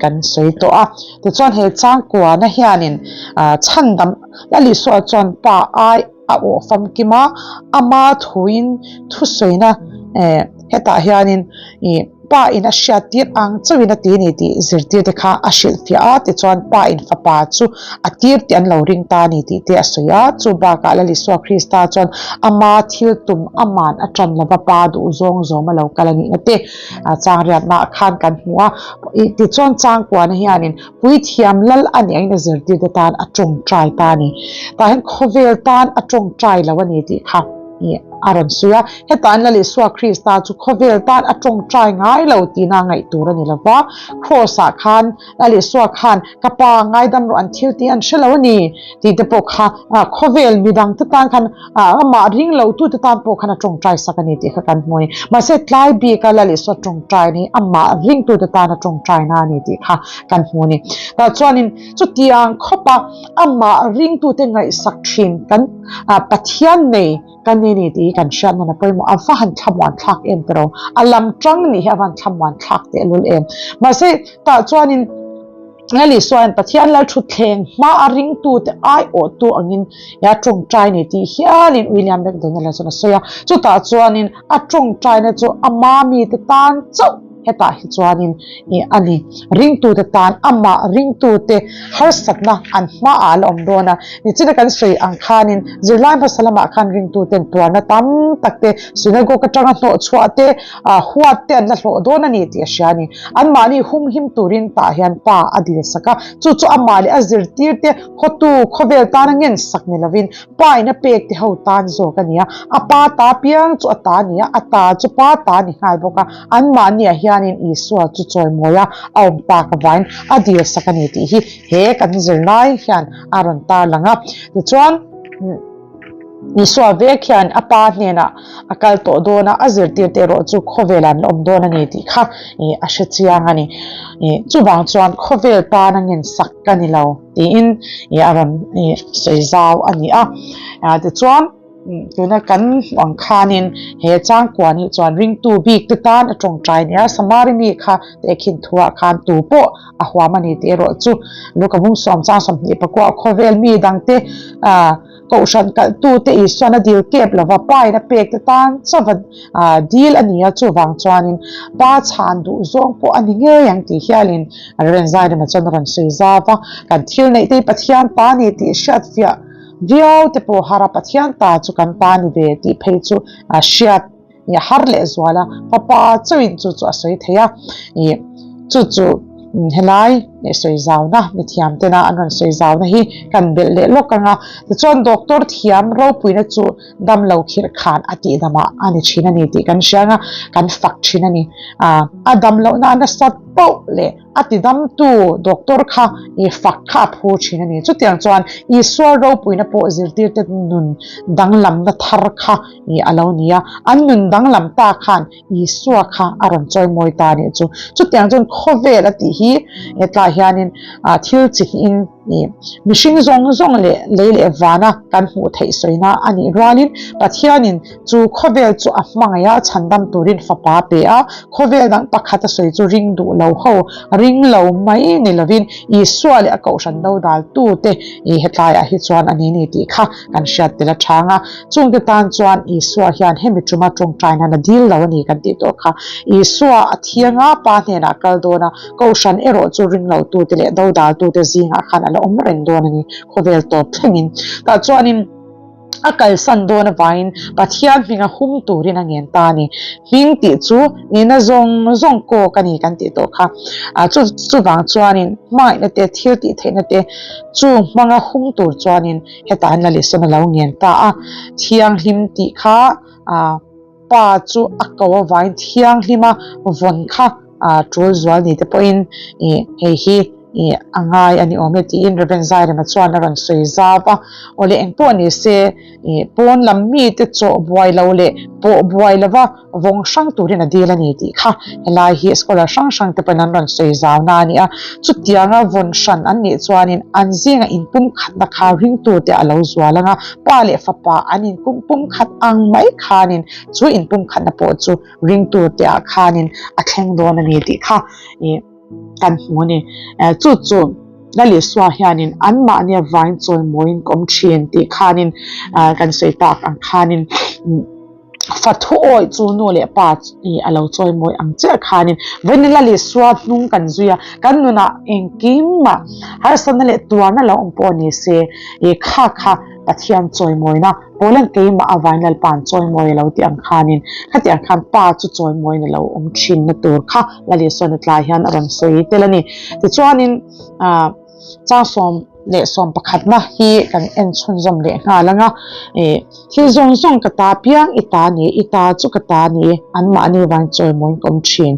kan sawi tawh a. Tichuan he changkuana hianin chhandam Lal Isua chuan Pa ai a awh famkim a, ama thuin thusawiina hetah hianin ih pa in a hriat tir ang chauhin a ti a ni tih zirtirte kha a hrilhfiah a, tichuan pa in fapa chu a tir tih an lo ring ta a ni tih te a sawi a, chu bakah Lal Isua Krista chuan ama thil tum aman a tan lova pa duh zawng zawm a lo kal a nihna te changriatna ah khan kan hmu a, tichuan changkuana hianin Puithiam lal a nih angin a zirtirte tan a tawngtai ta a ni. Tah hian khawvel tan a tawngtai lo a ni tih kha a rawn sawi a. Hetah hian Lal Isua Krista chu khawvel tan a tawngtai ngai lo tihna ngaih tur a ni lo va. Kraws-ah khan Lal Isua khan ka pa ngaidam rawh an thil tih an hre lo a ni tih te pawh kha khawvel midangte tan khan Amah ring lo tute tan pawh khan a tawngtai sak a ni tih kha kan hmu a ni. Mahse tlai bika Lal Isua tawngtai ni amah ringtute tan a tawngtai na a ni tih kha kan hmu a ni. Tah chuanin chutiang khawpa amah ringtute ngaihsak thin kan. Pathian nei kan ni ni tih hi kan hriat nawn a pawimawh. A va han thlamuan thlak em tiraw? A lam tang nih hi a va han thlamuan thlak tehlul em. Mahse tah chuanin Lal Isua hian Pathian lal thutthleng hma a ringtute aiawhtu angin a tawngtai ni tih hialin William McDonald-a chuan a sawi a. Chutah chuanin a tawngtaina chu ama mite tan chauh hetah hi chuanin a ni. Ringtute tan amah ringtute harsatna an hmaah a la awm dawn a. Nichina kan sawi ang khanin zirlai hmasa lamah khan ringtuten tuarna tam tak te, synagogue atanga hnawhchhuah te, huat te an la hlawh dawn a ni tih a hria a ni. Anmahni humhim turin tah hian pa a dil sak a, chu chu amah leh a zirtir te khawtu khawvel tana ngen sak ni lovin pa in a pek te ho tan zawk a ni a, a pa ta piang chu a ta a ni a, a ta chu pa ta a ni nghal bawk a, anmahniah hianin Isua chu chawimawi a, a awm tak avain a dil sak a ni tih hi he kan zirlai hian a rawn tarlang a. Tichuan. Isua vek hian a pa hnenah a kal tawh dawn a, a zirtirte erawh chu khawvelah an la awm dawn a ni tih kha a hre chiang a ni. Chuvang chuan khawvel tana ngensak ka ni lo tiin a rawn sawi zau a ni a. Tichuan, tuna kan hmuh ang khanin he changkua nih chuan ringtu bik te tan a tawngtai nia, Samari mi kha tehkhin thuah khan tu pawh a huam a ni tih erawh chu Luka bung sawm chang 24 khawvel mi dangte Kohhran kalhtute Isuan a dil kep lova pain a pek te tan chauva dil a ni a, chuvang chuanin pa chhan duh zawng pawh a ni ngei ang tih hialin Rev. Zairema chuan a rawn sawi zau va, kan thil neih te hi Pathian ta a ni tih hriatfiah viau te pawh har a, Pathian ta chu kan ta a ni ve tih phei chu hriat I a har leh zual a, fapa chauhin chu chu a sawi thei a, i chu chu helai sawi zauna mithiam tena an rawn sawi zauna hi kan belh leh lawk ang a, tichuan doctor thiam ropuina chu damlo khirh khan a tihdamah a ni thin a ni tih kan hria ang a, kan fak thin a ni. A damlohna a nasat poh leh A tidamtu doctor kha i fak kha a phu thin a ni. Chutiang chuan Isua ropuina pawh zirtirte nun danglamna thar kha i a lo ni a. An nun danglam ta khan Isua kha a rawn chawimawi ta a nih chu. Chutiang chuan khawvel a tih hi hetlaiah hianin thil chi hnihin i mihring zawng zawng leh lei leh vana kan hmuh theih sawina a nih rualin Pathianin Chu khawvel chu a hmangaih a, chhandam turin fapa a pe a, khawvel dang pakhat a sawi chu ring duh lo ho, ring lo mai ni lovin Isua leh a kohhran dodal tute i hetlaiah hi chuan a ni ni tih kha kan hriat tel a chang a. Chungte tan chuan Isua hian hemi tuma tawngtai nan a dil lo a ni kan tih tawh kha. Isua a thiang a, Pa hnenah a kal dawn a, kohhran erawh chu ring lo tute leh dodal tute zingah khan a la awm reng dawn a ni, khawvel tawp thlengin. Tah chuanin. A kalsan dawn avangin Pathian hminga hum turin a ngen ta a ni. Hming tih chu nihna zawng zawng kawk a ni kan tih tawh kha. Chu chuvang chuanin hmangaihna te, thil tih theihna te chu hmanga hum tur chuanin hetah hian Lalisawm a lo ngen ta a. Thianghlim tih kha Pa chu a ko avangin thianghlima vawn kha tul zual ni te pawhin hei hi a ngai a ni awm e tiin Rev. Zairema chuan a rawn sawi zau a. Awle engpawh ni se pawn lam mite chawh buai lo leh pawh buai lova vawng hrang turin a dil a ni tih kha helai hi scholar hrang hrang te pawhin an rawn sawi zau na a ni a. Chutianga vawn hran an nih chuanin an zinga inpumkhatna kha ringtute a lo zual ang a, Pa leh Fapa an inpumkhat ang mai khanin chu inpumkhatna pawh chu ringtu teah khanin a thleng dawn a ni tih kha kan hmu a ni. Chu chu Lal Isua hianin anmahni avangin chawimawiin ka awm thin tih khanin kan sawi tak ang khanin Fa thu awih chu nu leh pa i a lo chawimawi ang chiah khanin vawiin Lal Isua hnung kan zui a, kan nunah engkimah harsatna leh tuarna lo awm pawh ni se i kha kha Pathian chawimawina Paulan keimah avain Lalpa'n chawimawi a lo tih ang khanin khatiang khan Pa chu chawimawina lo awm thinna tur kha Lal Isuan hetlai hian a rawn sawi tel a ni. Tichuanin ah. Chang 11 na hi kan en chhunzawm leh nghal ang a, ih thil zawng zawng ka ta piang i ta ni, i ta chu ka ta ni, anmahni vang chawimawiin ka awm thin.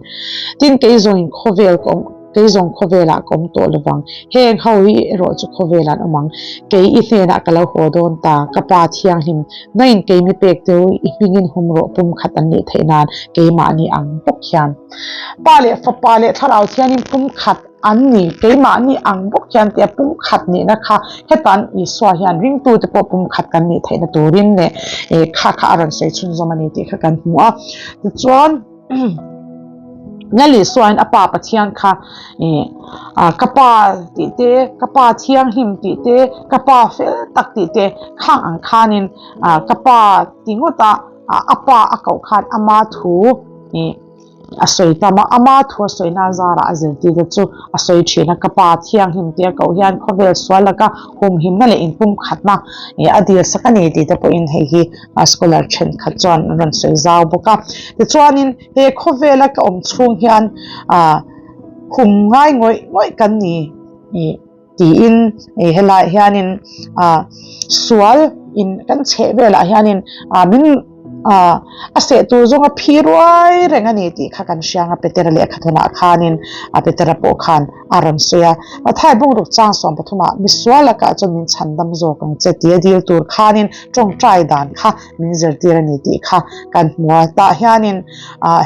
Tin, kei zawngin khawvel ka awm, kei zawng khawvelah ka awm tawh lovang, heng ho hi erawh chu khawvelah an awm ang, kei i hnenah ka lo haw dawn ta, ka pa thianghlim, nangin kei mi pek teu i hmingin hum rawh pumkhat an nih theih nan keimahni ang bawk hian. Pa leh Fapa leh Thlarau Thiangin pumkhat. an ni, keimahni ang bawk hian tia pumkhat nihna kha hetan Isua hian ringtute pawh pumkhat kan nih theihna turin leh kha kha a rawn sawi chhunzawm a ni tih kha kan hmu a. Tichuan, Lal Isuain a Pa Pathian kha ka Pa tih te, ka Pa thianghlim tih te, ka Pa fel tak tih te khang ang khanin ka Pa ti ngawta a Pa a koh khan ama thu A sawi tam a, ama thu a sawina zarah a zirtirte chu a sawi thin a, ka pa thianghlim tia koh hian khawvel sual laka humhimna leh inpumkhatna a dil sak a ni tih te pawhin hei hi scholar thenkhat chuan an rawn sawi zau bawk a. Tichuanin he khawvela ka awm chhung hian hum ngai ngawih ngawih kan ni. Tiin helaiah hianin sual in kan chheh velah hianin min a seh tur zawnga phi ruai reng a ni tih kha kan hria ang a Petera lehkha thawnah khanin a Petera pawh khan a rawn sawi a. Mathai bungruk chang 13 ah misual lakah chuan min chhandam zawk ang che tia dil tur khanin tawngtai dan kha min zirtir a ni tih kha kan hmu a. Tah hianin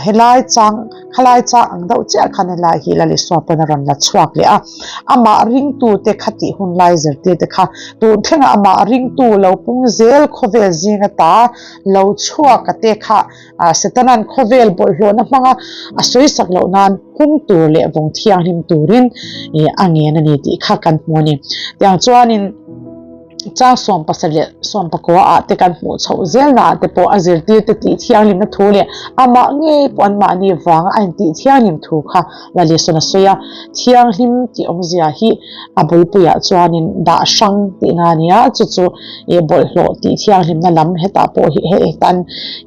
helai chang Khalai chak ang deuh chiah khan helai hi Lal Isua pawn a rawn la chhuak leh a, amah ringtute kha tih hun lai zirtirte kha tun thlengah amah ringtu lo pung zel khawvel zinga ta lo chhuak a te kha Setana'n khawvel bawlhhlawhna hmanga a sawisak loh nan hum tur leh vawng thianghlim turin a ngen a ni tih kha kan hmu a ni. Tiang chuanin. Chang 17 leh 19 ah te kan hmuh chhoh zelna ah te pawh a zirtirte tih thianghlimna thu leh amah ngei pawh anmahni vanga a intih thianghlim thu kha Lalisawn a sawi a. Thianghlim tih awmzia hi a bulpuiah chuanin dah hrang tihna a ni a, chu chu ih bawlhhlawh tih thianghlimna lam hetah pawh hi hetan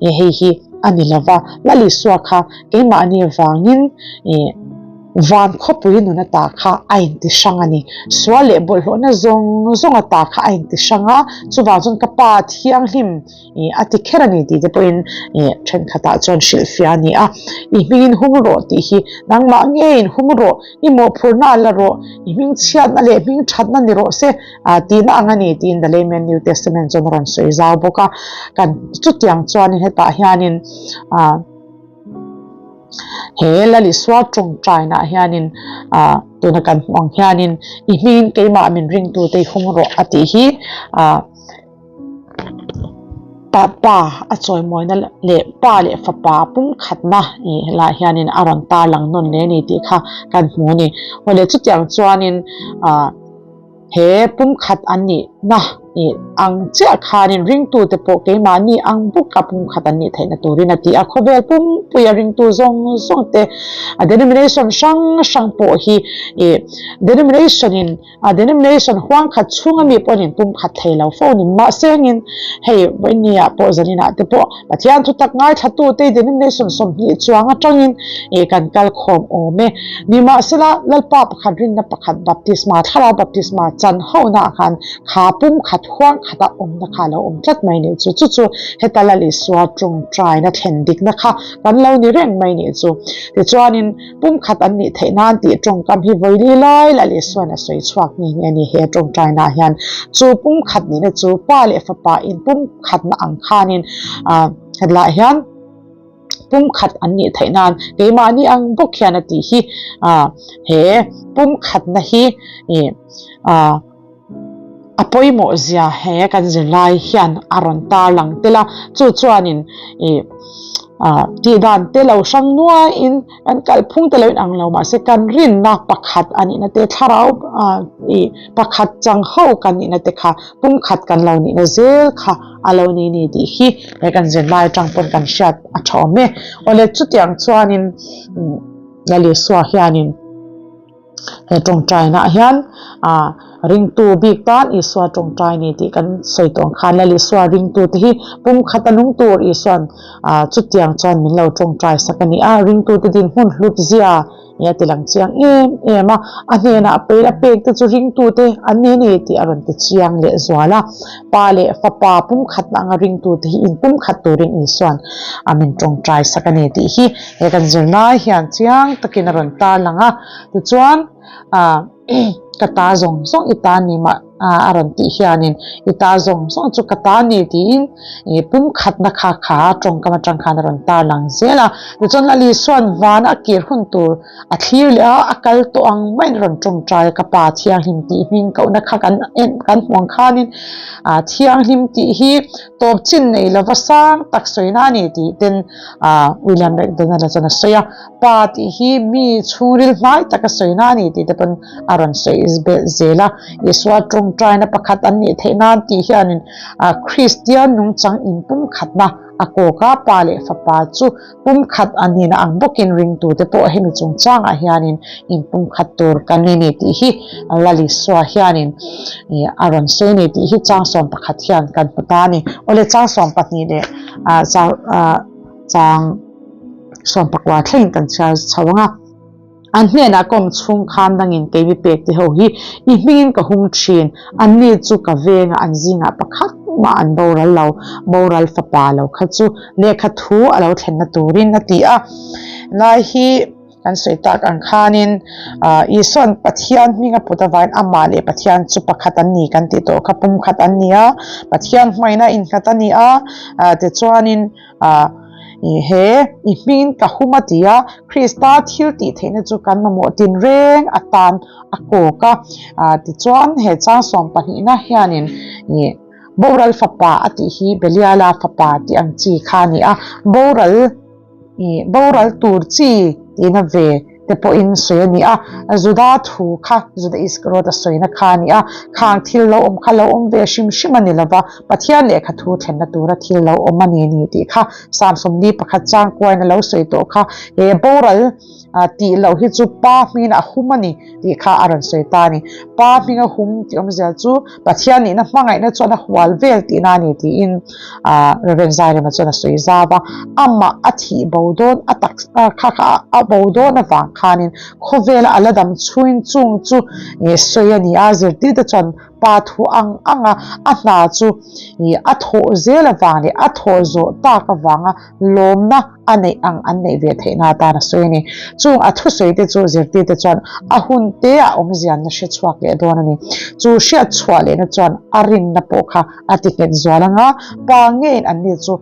ih hei hi a ni lova. Lalisua kha keimahni vangin ih. Van khawpui nun ata kha a inti hrang a ni. Sual leh bawlhhlawhna zawng zawng ata kha a inti hrang a, chuvang chuan ka pa thianghlim ih a ti kher a ni tih te pawhin ih thenkhatah chuan hrilhfiah a ni a. I hmingin hum rawh tih hi nangmah ngeiin hum rawh, i mawhphurhna a la rawh, i hming chhiatna leh hming thatna ni rawh se ah tihna ang a ni tiin The Layman New Testament chuan a rawn sawi zau bawk a. Kan chutiang chuanin hetah hianin ah. He Lalisua tawngtainaah hianin ah tuna kan hmuh ang hianin i hmingin keimah min ringtute i hung rawh a tih hi ah pa pa a chawimawina leh pa leh fapa pumkhatna ih helaiah hianin a rawn tarlang nawn leh a ni tih kha kan hmu a ni. Awle chutiang chuanin ah. He pumkhat an nihna ih ang chiah khanin ringtute pawh keimahni ang bawka pumkhat an nih theihna turin a ti a. Khawvel pumpuia ringtu zawng zawngte a denomination hrang hrang pawh hi ih denomination in a denomination huang khat chhunga mi pawhin in pumkhat thei lo fo ni. Mahsengin hei vawinia pawh zaninah te pawh Pathian thutak ngaithlatute denomination 20 chuang atangin ih kan kal khawm awm e. Nimahsela, Lalpa pakhat rinna pakhat baptisma, thlarau baptisma chan hauhnaah khan kha pum khat huang khata awmna kha a lo awm tlat mai nih chu. Chu chu heta Lal Isua tawngtaina thlen dikna kha kan lo ni reng mai nih chu. Tichuanin, pum khat an nih theih nan tih tawngkam hi vawili lai Lal Isuain a sawi chhuak nghe nghe a ni. He tawngtainaah hian chu pum khat nihna chu Pa leh Fapa in pum khatna ang khanin hetlaiah hian, pumkhat an nih theih nan keimahni ang bawk hian a tih hi he pumkhatna hi a pawimawh zia he kan zirlai hian a rawn tarlang tel a, chu chuanin tih dan te lo hrang nuaiin kan kalphung te lo inang lo mahse kan rinna pakhat a nihna te thlarau pakhat chang ho kan nihna te kha pumkhat kan lo nihna zel kha a lo ni ni tih hi he kan zirlai atang pawn kan hriat a tha awm e. Awle chutiang chuanin Lal Isua hianin he tawngtainaah hian ah ringtu bik tan Isua tawngtai ni tih kan sawi tawh ang khan Lal Isua ringtute hi pumkhat a nung tur Isua'n ah chutiang chuan min lo tawngtai sak a ni a, ringtute dinhmun hlut zia Nge a ti lang chiang em em a, a hnenah peih a pek te chu ringtute an ni a ni tih a rawn ti chiang leh zual a. Pa leh Fapa pumkhatna anga ringtute hi inpumkhat turin Isua'n a min tawngtai sak a ni tih hi he kan zirlai hian chiang takin a rawn tarlang a. Tichuan, ka ta zawng zawng i ta ni mah. A rawn tih hianin i ta zawng zawng chu ka ta a ni tiin pumkhatna kha kha tawngkam atang khan a rawn tarlang zel a. Tichuan Lali chuan van a kir hun tur a thlir leh a, a kal tawh ang maiin a rawn tawngtai a, ka pa thianghlim tih hming kohna kha kan en kan hmuh ang khanin thianghlim tih hi tawp chin nei lova sang tak sawina a ni tih ten William McDonald-a chuan a sawi a. Pa tih hi mi chhungril hnai taka sawina a ni tih te pawn a rawn sawi belh zel a. Isua tawngtaina pakhat an nih theih nan tih hianin Kristian nungchang inpumkhatna a kawk a, Pa leh Fapa chu pumkhat an nihna ang bawkin ringtute pawh hemi chungchangah hianin inpumkhat tur kan ni ni tih hi Lal Isua hianin a rawn sawi a ni tih hi Changsawm pakhat hian kan hmu ta a ni. Awle Changsawm pahnih leh Chang 14 thlengin kan chhiar chho ang a. An hnenah ka awm chhung khan dangin keimi pek te ho hi i hmingin ka hung thin, anni chu ka venga an zingah pakhat mah an boral lo, boral fapa lo kha chu lehkha thu a lo thlenna turin a ti a. Lai hi kan sawi tak ang khanin Isua'n Pathian hming a put avain amah leh Pathian chu pakhat an ni kan tih tawh kha pumkhat an ni a, Pathian hmaina innghat a ni a, tichuanin He i hmingin ka hum a ti a, Krista thil tih theihna chu kan mamawh tinreng atan a kawk a. Tichuan, he chang 12na hianin boral fapa a tih hi Beliala fapa tih ang chi kha a ni a, boral boral tur chi tihna ve te pawhin sawi a ni a, Juda thu kha Juda Iskariot-a sawina kha a ni a, khang thil lo awm kha lo awm ve hrim hrim a ni lo va, Pathian lehkha thu thlenna tura thil lo awm a ni ni tih kha Psalm 41 chang kuain a lo sawi tawh kha, he boral tih loh hi chu Pa hmingin a hum a ni tih kha a rawn sawi ta a ni. Pa hminga hum tih awmzia chu Pathian nihna hmangaihna chuan a hual vel tihna a ni tiin Rev. Zairema chuan a sawi zau a, amah a thih bo dawn a tak kha kha a bo dawn avang khanin khawvela a la dam chhuin chung chu sawi a ni a, zirtirte chuan pa thu ang anga a hna chu a thawh zel avang leh a thawh zawh tak avanga lawmna a neih ang an neih ve theihna atan a sawi a ni. Chung a thusawi te chu zirtirte chuan a hun te a awmzia an la hre chhuak leh dawn a ni. Chu hriat chhuah lehna chuan a rinna pawh kha a ti nghet zual ang a, pa ngeiin anni chu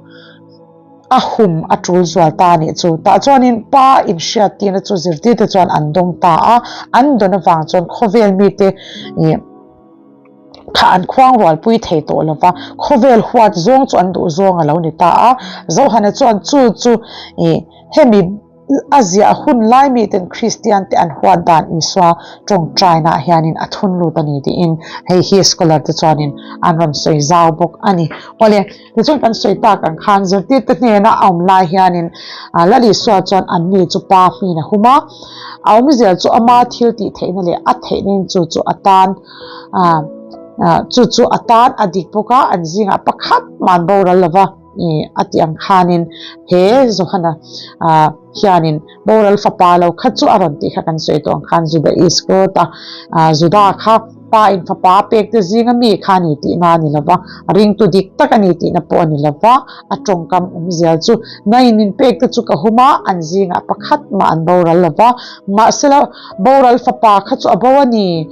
a hum a tul zual ta a nih chu. Tah chuanin pa inhriattirna chu zirtirte chuan an dawng ta a, an dawn avang chuan khawvel mite ih kha an khuang rualpui thei tawh lo va, khawvel huat zawng chu an duh zawng a lo ni ta a. Zohana chuan chu chu ih hemi a ziah hun lai miten Kristian te an huat dan Isua tawngtainaah hianin a thun lut a ni tiin hei hi scholar te chuanin an rawn sawi zau bawk a ni. Awle, tichuan kan sawi tak ang khan zirtirte hnena a awm lai hianin Lal Isua chuan anni chu pa hmin a hum a, a awmzia chu ama thil tih theihna leh a theihna chu chu a tan chu chu a tan a dik bawk a, an zingah pakhat mah an boral lo va. A tih ang khanin he Johana hianin boral fapa lo kha chu a rawn tih kha kan sawi tawh ang khan Juda Iskariot-a Juda kha pa in fapa a pek te zinga mi kha a ni tihna a ni lo va, ringtu dik tak a ni tihna pawh a ni lo va, a tawngkam awmzial chu na in min pek te chu ka hum a, an zingah pakhat mah an boral lo va, mahsela boral fapa kha chu a bo a ni,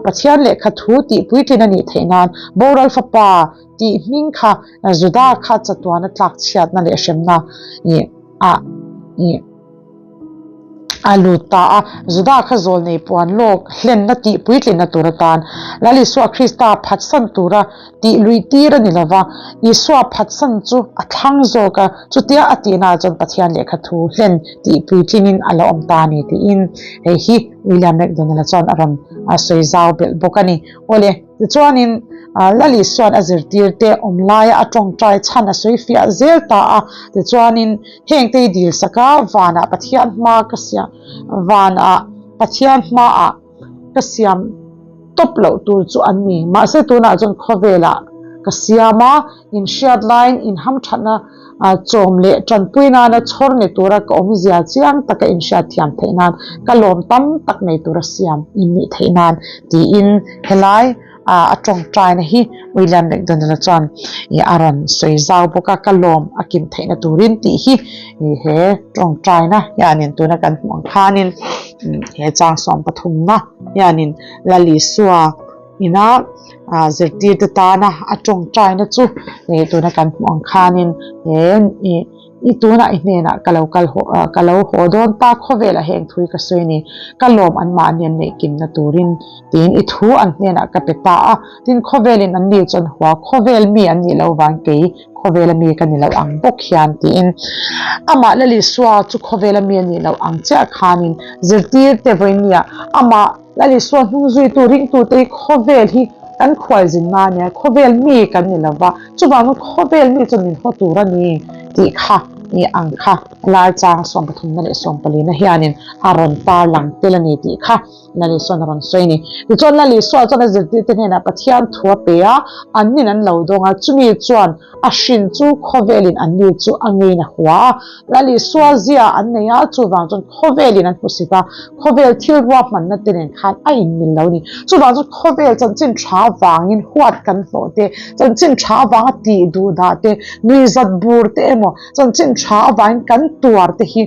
Pathian lehkha thu tih puitlin a nih theih nan boral fapa Tih hming kha Juda kha chatuana tlak chhiatna leh hremna ih a ih a lut ta a. Juda kha zawlnei puan lawk hlenna tih puitlinna tur atan Lal Isua Krista phatsan tura tih luih tir a ni lo va, Isua phatsan chu a thlang zawk a, chutia a tihnaah chuan Pathian lehkha thu hlen tih puitlingin a lo awm ta a ni tiin hei hi William McDonald-a chuan a rawn sawi zau belh bawk a ni. Awle. Tichuanin, Lal Isua'n a zirtirte awm laia a tawngtai chhan a sawi fiah zel ta a. Tichuanin, hengte i dil sak a, vanah Pathian hma ka siam, vanah Pathian hmaah ka siam tawp loh tur chu an ni. Mahse, tunah chuan khawvelah ka siam a, inhriat laiin inhamthatna chawm leh tanpui nana chhawr ni tura ka awmzia chiang taka inhriat thiam theih nan ka lawm tam tak nei tura siam in nih theih nan tiin helai a tawngtaina hi William McDonald-a chuan a rawn sawi zau bawk a, ka lawm a kim theihna turin tih hi he tawngtaina hianin tuna kan hmuh ang khanin he chang 13na hianin Lal Isua. Ina zirtirte tana a tawngtaina chu tuna kan hmuh ang khanin i tunah i hnenah ka lo kal ka lo haw dawn ta khawvelah heng thu hi ka sawi a ni. Ka lawm anmahni an neih kimna turin tiin i thu an hnenah ka pe ta a. Tin, khawvelin an ni chu an hua, khawvel mi an nih loh vang kei khawvela mi ka ni loh ang bawk hian tiin amah Lalisua chu khawvela mi a nih loh ang chiah khanin zirtirte vawinia amah Lalisua hnung zuitu ringtute hi khawvel hi kan khualzinna a nia, khawvel mi kan ni lova, chuvangin khawvel mi chuan min haw tur a ni tih kha i ang kha lai chang sawmpathumna leh sawmpalina hianin a rawn tarlang tel a ni tih kha. Lalisuan a rawn sawi a ni. Tichuan Lalisua chuan a zirtirte hnenah Pathian thu a pe a, annin an lo dawng a, chumi chuan a hrin chu khawvelin anni chu a ngeiin a hua a. Lalisua zia an nei a, chuvang chuan khawvelin an hmusit a, khawvel thil ruahmanna te nen khan a inmil lo a ni. Chuvang chuan khawvel chanchin tha vangin huat kan hlawh te, chanchin tha vanga tih duh dah te, nuihzat bur te emaw, chanchin tha avangin kan tuar te hi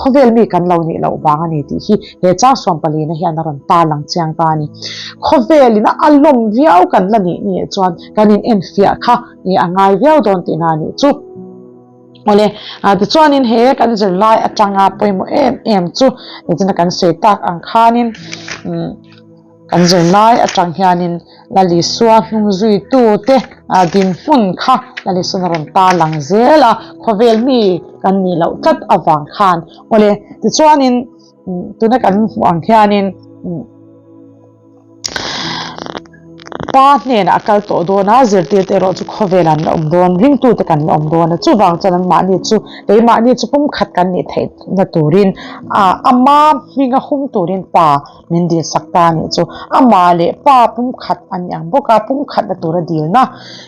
khawvel mi kan lo nih loh vang a ni tih hi he chang sawmpalina hian a rawn tarlang chiang ta a ni. Khawvelin a lawm viau kan la nih ni chuan kan in enfiah kha ih a ngai viau dawn tihna a nih chu. Awle, tichuanin he kan zirlai atanga pawimawh em em chu nichina kan sawi tak ang khanin umm Kan zirlai atang hianin Lalisua hnung zuitute dinhmun kha Lalisuan a rawn tarlang zel a, khawvel mi kan nih loh tlat avang khan. Awle, tichuanin tuna kan hmuh ang hianin Pa hnenah a kal tawh dawn a, zirtirte erawh chu khawvel an la awm dawn, ringtute kan la awm dawn a, chuvang chuan anmahni chu keimahni chu pumkhat kan nih theihna turin ama hminga hum turin Pa Min dilsak ta a nih chu. Amah leh pa pumkhat a ni ang bawk a, pumkhatna tura dilna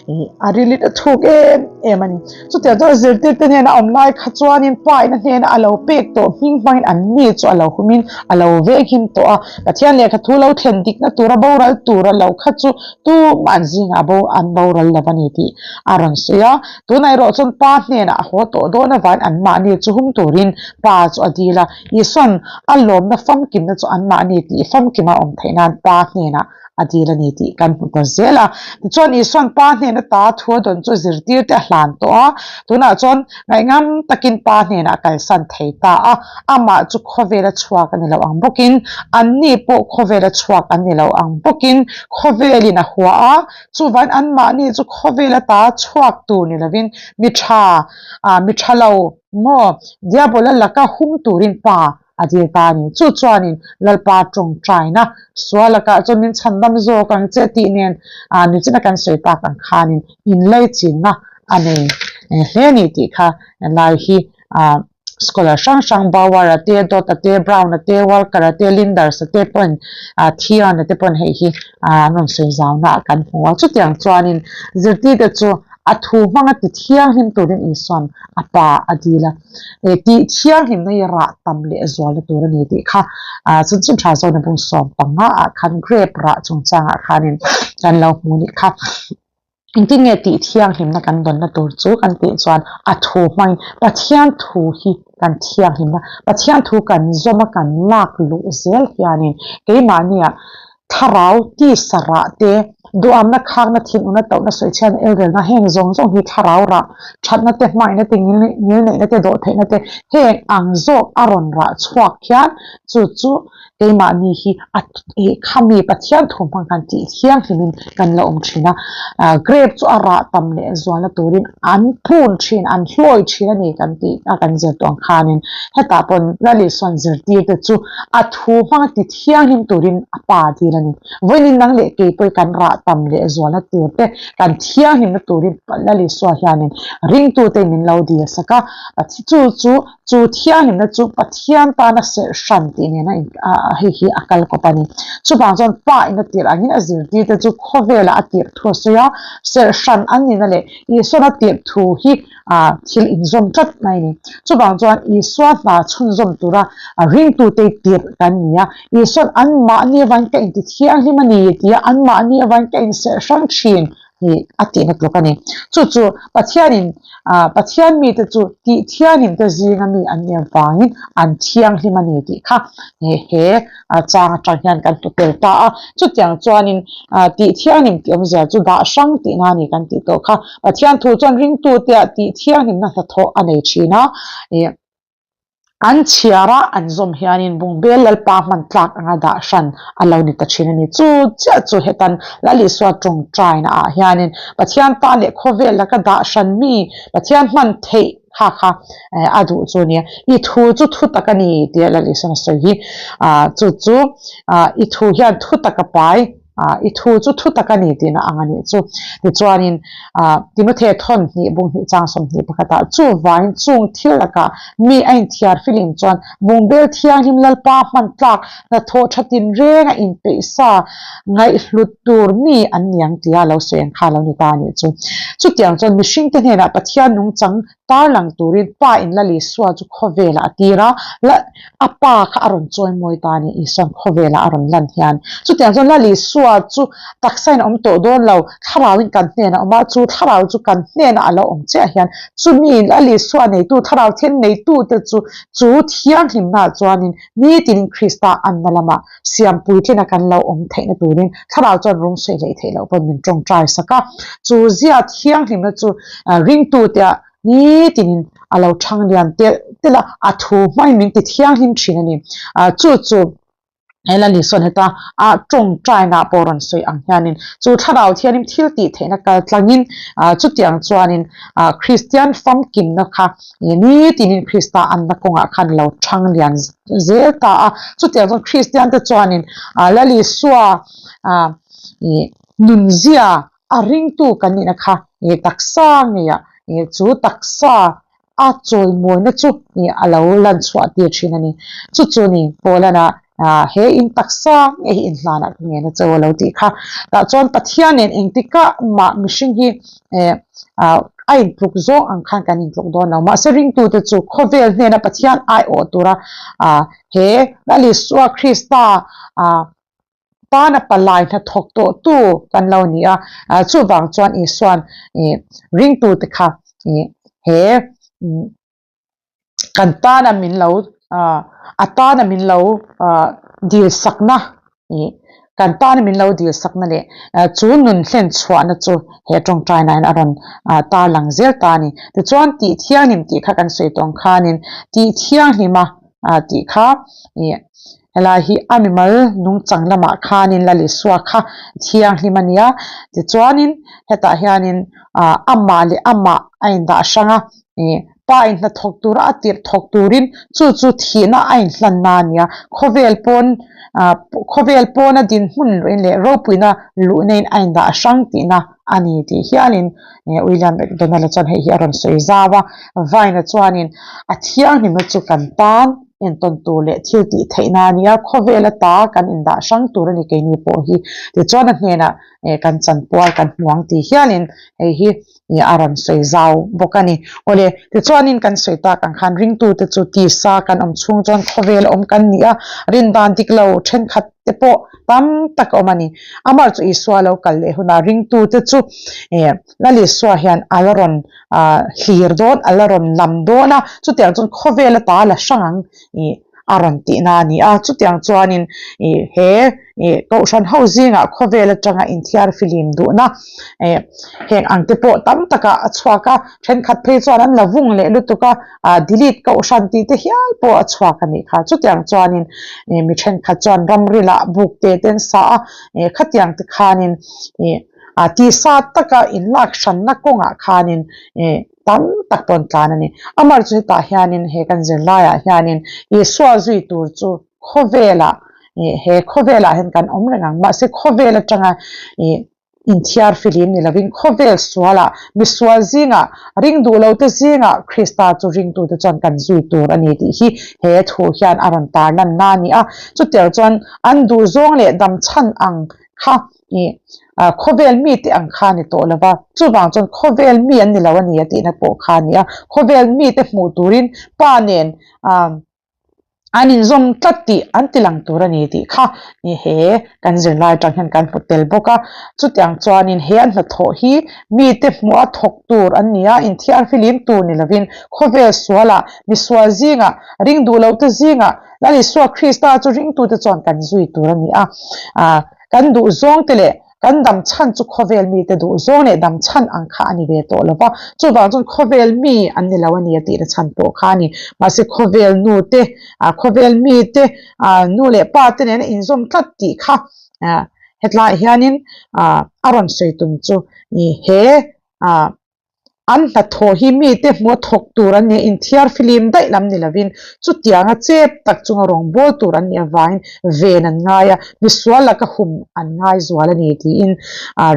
ih a rilit a thuk em em a ni. Chutiang chuan zirtirte hnena awm lai kha chuanin pa in a hnena a lo pek tawh hming hmangin an ni chu a lo humin a lo venghim tawh a. Pathian lehkha thu lo thlen dikna tura boral tura lo kha chu tumah an zingah bo an boral lo a ni tih a rawn sawi a. Tunah erawh chuan pa hnenah a haw tawh dawn avangin anmahni chu hum turin pa chu a dil a. Isuan a lawmna famkimna chu anmahni tih famkima awm theih nan Pa hnenah a dil a ni tih kan hmu ta zel a. Tichuan Isuan Pa hnen ata thu a dawn chu zirtirte a hlan tawh a, tunah chuan ngaihngam takin Pa hnenah a kalsan thei ta a, amah chu khawvela chhuak a ni lo ang bawkin, anni pawh khawvela chhuak an ni lo ang bawkin khawvelin a hua a, chuvain anmahni chu khawvel ata chhuak tur ni lovin mi tha, mi tha lo, Maw? Diabola laka hum turin pa a dil ta a ni. Chu chuanin Lalpa tawngtaina sual lakah chuan min chhandam zawk ang che tih nen nichina kan sawi tak ang khanin inlaichinna a nei hle a ni tih kha lai hi scholar hrang hrang Bauer-a te, Dodd-a te, Brown-a te, Walker-a te, Linders-a te pawhin Theon-a te pawhin hei hi an rawn sawi zauna ah kan hmu a. Chutiang chuanin zirtirte chu a thu hmanga ti thianghlim turin Isuan a pa a dil a, e tih thianghlimna hi rah tam leh zualna tur a ni tih kha chanchin tha zawna bung 15 ah khan grape rah chungchangah khanin kan lo hmu nih kha. Engtin nge tih thianghlimna kan dawnna tur chu kan tih chuan a thu hmangin Pathian thu hi kan thianghlimna, Pathian thu kan zawma kan lak luh zel hianin keimahniah Thlarau tisa rah te, duhamna khakna, thinurna, tauhna, sawichhiatna, elrelna heng zawng zawng hi thlarau rah thatna te, hmaihna te, ngilneihna te, dawhtheihna te heng ang zawk a rawn rah chhuak hian chu chu keimahni hi a khami Pathian thu hmang khan tih thianghlimin kan la awm thin a. Grape chu a rah tam leh zualna turin an phun thin, an hlawi thin a ni kan tih a kan zir tawh ang khanin hetah paw'n Laliswan zirtirte chu a thu hmanga ti thianghlim turin a pa dil a ni. Vawiin nang leh kei pawh kan rah tam leh zualna tur te, kan thianghlimna turin Lalisua hianin ringtute min lo dil sak a, chu chu chu thianghlimna chu Pathian tana serh hran tih nena hei hi a kal kawp a ni. Chuvang chuan pa in a tirh angin a zirtirte chu khawvelah a tirh thu a sawi a, serh hran an nihna leh Isuan a tirh thu hi thil inzawm tlat mai a ni. Chuvang chuan Isua hna chhunzawm tura ringtute tirh kan ni a, Isuan anmahni avangin ka inti thianghlim a ni tia anmahni avangin ka inserh hrang thin. Ih a tihna tluk a ni. Chu chu Pathianin ah Pathian mite chu tih thianghlimte zinga mi an nih avangin an thianghlim a ni tih kha he chang atang hian kan hmu tel ta a. Chutiang chuanin ah tih thianghlim tih awmzia chu dah hrang tihna a ni kan tih tawh kha. Pathian thu chuan ringtute ah tih thianghlimna hnathawh a nei thin a. Ih. An chhiar a, an zawm hianin Bungbel Lalpa hman tlak anga dah hran a lo ni ta thin a ni. Chu chiah chu hetan Lal Isua tawngtaina ah hianin Pathian tan leh khawvel laka dah hran mi Pathian hman theih kha kha a duh chu a nia. I thu chu thu tak a ni tia Lal Isuan a sawi hi. Chu chu i thu hian thu tak a pai. Ah, i thu chu thu tak a ni tihna ang a nih chu. Tichuanin, ah, Timothea thawn hnih bung hnih chang 20 pakhatah chuvangin chung thil lakah mi a inthiar filim chuan bungbel thianghlim Lalpa hman tlak hnathawh tha tinreng a inpeihsa ngaihhlut tur mi an ni ang tia lo sawi ang kha a lo ni ta a nih chu. Chutiang chuan mihringte hnenah Pathian nungchang Tarlang turin Pa in Lal Isua chu khawvelah a tir a, la a Pa kha a rawn chawi mawi ta a ni, Isua'n khawvelah a rawn lan hian. Chutiang chuan Lal Isua chu taksain a awm tawh dawn lo, thlarauin kan hnenah a awm a, chu thlarau chu kan hnenah a lo awm chiah hian chumi Lal Isua neitu, thlarau then neitute chu chu thianghlimnaah chuanin nitinin Krista anna lamah siam puitlina kan lo awm theihna turin thlarau chuan rawng sawi hleih theih loh pawn min tawngtai sak a. Chu zia thianghlimna chu ringtute ah nitinin a lo thang lian telh telh a, a thu hmain min ti thianghlim thin a ni. Chu chu hela Lisuan heta a tawngtaina pawh rawn sawi ang hianin chu thlarau thianghlim thil tih theihna kal tlangin chutiang chuanin Kristian famkimna kha nitinin Krista anna kawngah khan lo thang lian zel ta a. Chutiang chuan Kristian te chuanin Lal Isua nunzia a ringtu kan nihna kha taksa ngeiah chu taksa a chawimawina chu a lo lan chhuah tir thin a ni. Chu chu ni Paulana he in taksa ngei hi inhlanah ka ngen a cho a lo tih kha. Tah chuan Pathian nen engtikah mah mihring hi a intluk zawng ang khan kan intluk dawn lo. Mahse ringtute chu khawvel hnena Pathian aiawh tura he Lal Isua Krista tana palai hnathawk tawhtu kan lo ni a. Chuvang chuan Isua'n ringtute kha he kan tana min lo a tana min lo dil sakna ih kan tana min lo dil sakna leh chu nun hlen chhuahna chu he tawngtaina hian a rawn tarlang zel ta a ni. Tichuan tih thianghlim tih kha kan sawi tawh ang khanin tih thianghlima tih kha ih helai hi a mimal nungchang lamah khanin Lal Isua kha thianghlim a nia. Tichuanin hetah hianin amah leh amah a indah hrang a ih Pa in hnathawk tura a tirh thawk turin chu chu thihna a inhlanna a nia. Khawvel pawn khawvel pawna dinhmun luhin leh ropuina luhna in a indah hrang tihna a ni tih hialin William McDonald-a chuan hei hi a rawn sawi zau a. Vine-a chuanin a thianghlimna chu kan tan entawn tur leh thil tih theihna a nia, khawvel ata kan indah hrang tur a ni keini pawh hi. Tichuan a hnenah kan chanpual kan hmu ang tih hialin hei hi ih a rawn sawi zau bawk a ni. Awle, tichuanin kan sawi tak ang khan ringtute chu tisa kan awm chhung chuan khawvel awm kan ni a, rin dan dik lo thenkhat te pawh tam tak a awm a ni. Amah chu Isua lo kal leh hunah ringtute chu ih Lal Isua hian a la rawn ah hlir dawn, a la rawn lam dawn a, chutiang chuan khawvel ata la hrang ang ih a rawn tihna a ni a. Chutiang chuanin ih he ih kohhran ho zingah khawvel atanga inthiar filim duhna ih heng ang te pawh tam takah a chhuak a, thenkhat phei chuan an la vung leh lutuk a, ah delete kohhran tih te hial pawh a chhuak a nih kha. Chutiang chuanin ih mi thenkhat chuan ramrilah buk te te an sa a, ih khatiang te khanin ih ah tisa taka inlak hranna kawngah khanin ih tam tak tawn tlan a ni. Amar chu hetah hianin he kan zirlaiah hianin Isua zui tur chu khawvelah ih he khawvelah hian kan awm reng ang. Mahse khawvel atanga ih inthiar filim ni lovin khawvel sualah misual zingah ring duh lote zingah Krista chu ringtute chuan kan zui tur a ni tih hi he thu hian a rawn tarlanna a ni a. Chutiang chuan an duhzawng leh damchhan ang kha Ih, khawvel mite ang kha a ni tawh lo va, chuvang chuan khawvel mi an ni lo a ni a tihna pawh kha a ni a. Khawvel mite hmuh turin pa nen An inzawm tlat tih an ti lang tur a ni tih kha ni he kan zirlai atang hian kan hmu tel bawk a. Chutiang chuanin he an hnathawh hi mite hmuha thawk tur an ni a, inthiarfilim tur ni lovin khawvel sualah, misual zingah, ring duh lohte zingah Lal Isua Krista chu ringtute chuan kan zui tur a ni a. Kan duhzawngte leh Kan dam chhan chu khawvel mite duh zawng leh dam chhan ang kha a ni ve tawh lo va, chuvang chuan khawvel mi an ni lo a ni a tihna chhan pawh kha a ni. Mahse khawvel nu te, khawvel mite, nu leh pa te nena inzawm tlat tih kha hetlaiah hianin a rawn sawi tum chu he An hnathawh hi mite hmuh a thawk tur an nia, inthiar filim daih lam ni lovin chutianga chep tak chunga rawngbâwl tur an nih avangin ven an ngai a, misual laka hum an ngai zual a ni tiin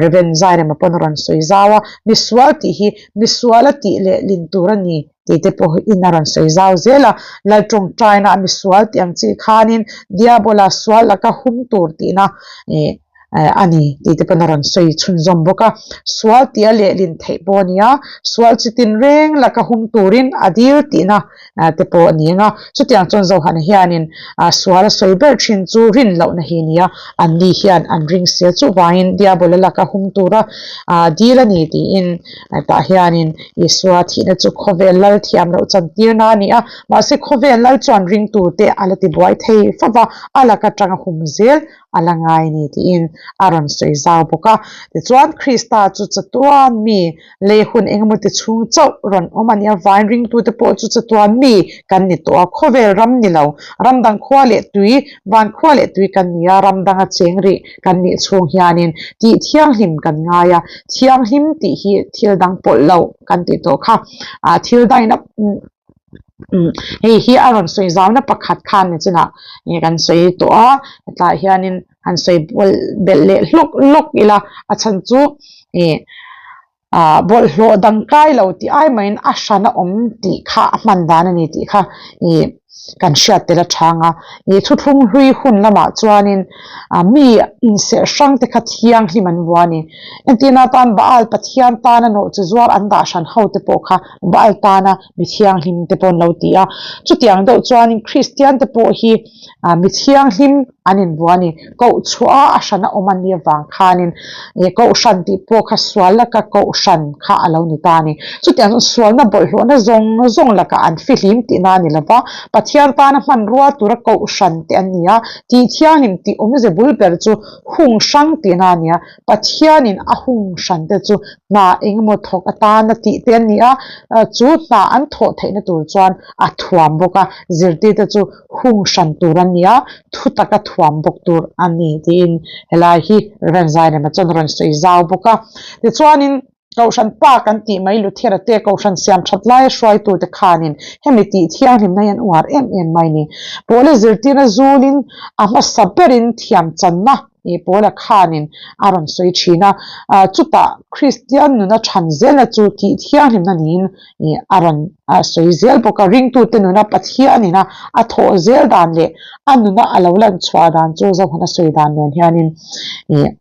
Rev. Zairema pawn a rawn sawi zau a, misual tih hi misual a tih lehlin tur a ni tih te pawh in a rawn sawi zau zel a, Lal tawngtaina a misual tih ang chi khanin Diabola sual laka hum tur tihna a ni tih te pawn a rawn sawi chhunzawm bawk a. Sual tih a lehlin theih pawh a ni a, sual chi tinreng laka hum turin a dil tihna te pawh a ni ang a. Chutiang chuan Zohana hianin sual a sawi ber thin chu rin lohna hi a ni a, anni hian an ring sia chuvangin Diabola laka hum tura dil a ni tiin tah hianin Isua thihna chu khawvel lal thiam loh chantirna a ni a, mahse khawvel lal chuan ringtute a la tibuai thei fova, a laka tanga hum zel a la ngai ni tiin a rawn sawi zau bawk a. Tichuan, Krista chu chatuan mi lei hun engemaw ti chhung chauh rawn awm a nih avangin ringtute pawh chu chatuan mi kan ni tawh a, khawvel ram ni lo, ram dang khua leh tui, van khua leh tui kan ni a, ram danga cheng rih kan nih chhung hianin tih thianghlim kan ngai a, thianghlim tih hi thil dang pawlh loh kan tih tawh kha, thil dangin a. Hei hi a rawn sawi zauna pakhat khan ni chinah nge kan sawi tawh a, hetlaiah hianin han sawi belh leh hlawk hlawk ila a chhan chu ih ah bawlhhlawh dang kai lo tih ai mahin a hran a awm tih kha a hman dan a ni tih kha ih kan hriat tel a chang a, ih thuthlung hlui hun lamah chuanin ah mi inserh hrang te kha thianghlim an vuah a ni. Entirna atan Baal Pathian tana nawhchi zuar an dah hran ho te pawh kha Baal tana mi thianghlim te pawh an lo ti a. Chutiang deuh chuanin Kristian te pawh hi mi thianghlim an invuah a ni. Kohchhuah a a hrana awm an nih avang khanin Kohhran tih pawh kha sual laka Kohhran kha a lo ni ta a ni. Chutiang chuan sualna bawlhhlawhna zawng zawng lakah an fihlim tihna a ni lo va, Pathian tana hmanrua tura Kohhran te an ni a, tih thianghlim tih awmze bul ber chu hung hrang tihna a ni a. Pathianin a hung hran te chu hna engemaw thawk atana tih te an ni a, chu hna an thawh theihna tur chuan a thuam bawk a, zirtirte chu hung hran tur an ni a, thu taka thuam bawk tur a ni tiin helai hi Rev. Zairema chuan a rawn sawi zau bawk a. Tichuanin Kohhran pa kan tih mai Luthera te Kohhran siam that laia hruaitute khanin hemi tih thianghlimna hi an uar em em mai ni. Pawla zirtirna zulin a hmasa berin thiam channa ih Pawla khanin a rawn sawi thin a, chutah Kristian nuna chhan zelna chu tih thianghlimna niin ih a rawn sawi zel bawk a. Ringtute nuna Pathianina a thawh zel dan leh a nuna a lo lan chhuah dan chu Zohana sawi dan nen hianin ih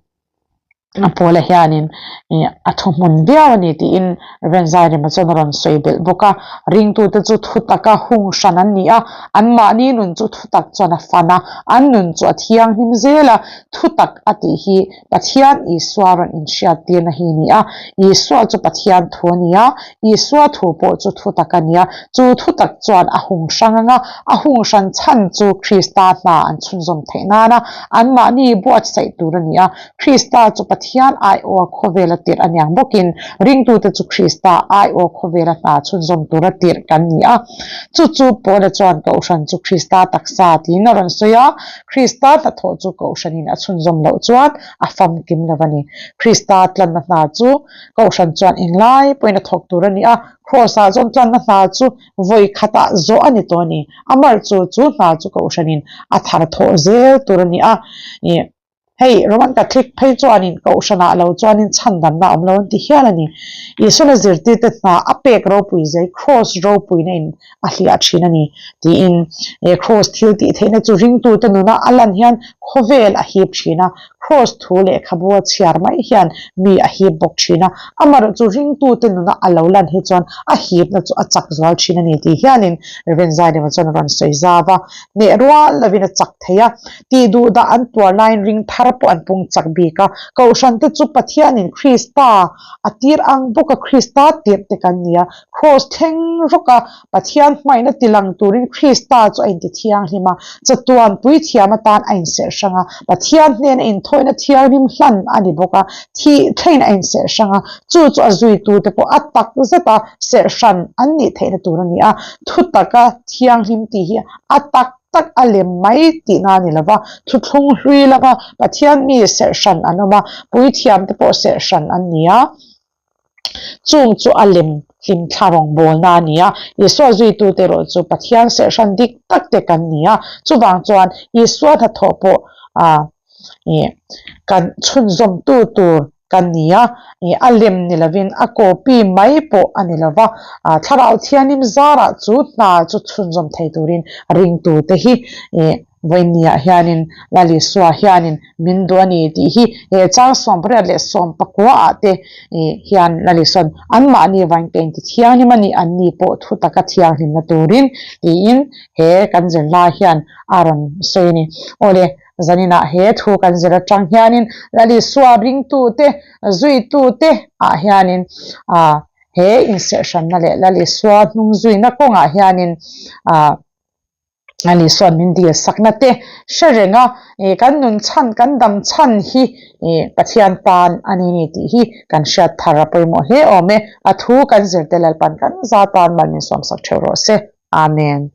A pawla hianin ih a thuhmun viau a ni tiin Renzai Rema chuan a rawn sawi belh bawk a. Ringtute chu thutaka hung hran an ni a, anmahni nun chu thutak chuan a fan a, an nun chu a thianghlim zel a, thutak a tih hi Pathian Isua rawn inhriattirna hi a ni a. Isua chu Pathian thu a ni a, Isua thu pawh chu thutak a ni a, chu thutak chuan a hung hrang ang a, a hung hran chhan chu Krista hna an chhunzawm theih nana anmahni buatsaih tur a ni a. Krista chu Pathian aiawha khawvela tirh a niang bawkin ringtute chu Krista aiawha khawvela hna chhunzawm tura tirh kan ni a. Chu chu Paula chuan Kohhran chu Krista taksa tiin a rawn sawi a, Krista hnathawh chu Kohhranin a chhunzawm loh chuan a famkim lo a ni. Krista tlanna hna chu Kohhran chuan englai pawhin a thawk tur a ni a, Kraws-ah chuan tlanna hna chu vawi khatah zawh a ni tawh a ni. Amar chu chu hna chu Kohhranin a thar thawh zel tur a ni a. Hei, Roman Catholic phei chuanin Kohhranah lo chuanin chhandamna a awm lo an ti hial a ni. Isuan a zirtirte hna a pek ropui zai Kraws ropuina in a hliah thin a ni tiin he Kraws thil tih theihna chu ringtute nuna a lan hian khawvel a hip thin a, Kraws thu lehkhabu a chhiar mai hian mi a hip bawk thin a, amaherawh chu ringtute nuna a lo lan hi chuan a hipna chu a chak zual thin a ni tih hianin Rev. Zaidema chuan a rawn sawi zau a, hneh rual lovin a chak thei a. Tih duh dah an tuar laiin ring thar pawh an pung chak bik a. Kohhrante chu Pathianin Krista a tir ang bawk a, Krista tirh te kan ni a. Kraws thleng rawk a, Pathian hmaihna tilang turin Krista chu a inti thianghlim a, chatuan puithiam atan a inserh hrang a, Pathian hnena inthawina thianghlim hlan a ni bawk a, thih thlengin a inserh hrang a, chu chu a zuitute pawh a tak zeta serh hran an nih theihna tur a ni a. Thutaka thianghlim tih hi a tak tak a lem mai tihna a ni lo va, thuthlung hlui lama Pathian mi serh hran an awm a, puithiam te pawh serh hran an ni a, chung chu a lem hlimthla rawngbawlna a ni a, Isua zuitute erawh chu Pathian serh hran dik tak te kan ni a, chuvang chuan Isua hnathawh pawh ah ih kan chhunzawmtu tur kan ni a, ih a lem ni lovin a copy mai pawh a ni lova, ah thlarau thianghlim zarah chu hna chu chhunzawm thei turin ringtute hi ih vawinia hianin Lal Isua hianin min duh a ni tih hi he chang 18 leh 19 ah te ih hian Lal Isua'n anmahni vain ka inti thianghlim a ni, anni pawh thu taka thianghlimna turin tiin he kan zirlai hian a rawn sawi a ni. Awle. Zaninah he thu kan zir atang hianin Lal Isua ringtute, zuitute ah hianin ah he inserhhranna leh Lal Isua hnung zuina kawngah hianin ah Lal Isua'n min dil sakna te hre reng a, ih kan nun chhan, kan dam chhan hi ih Pathian tan a ni ni tih hi kan hriat thar a pawimawh hle awm e. A thu kan zirte Lalpan kan za tan mal min sawmsak theuh rawh se. Amen.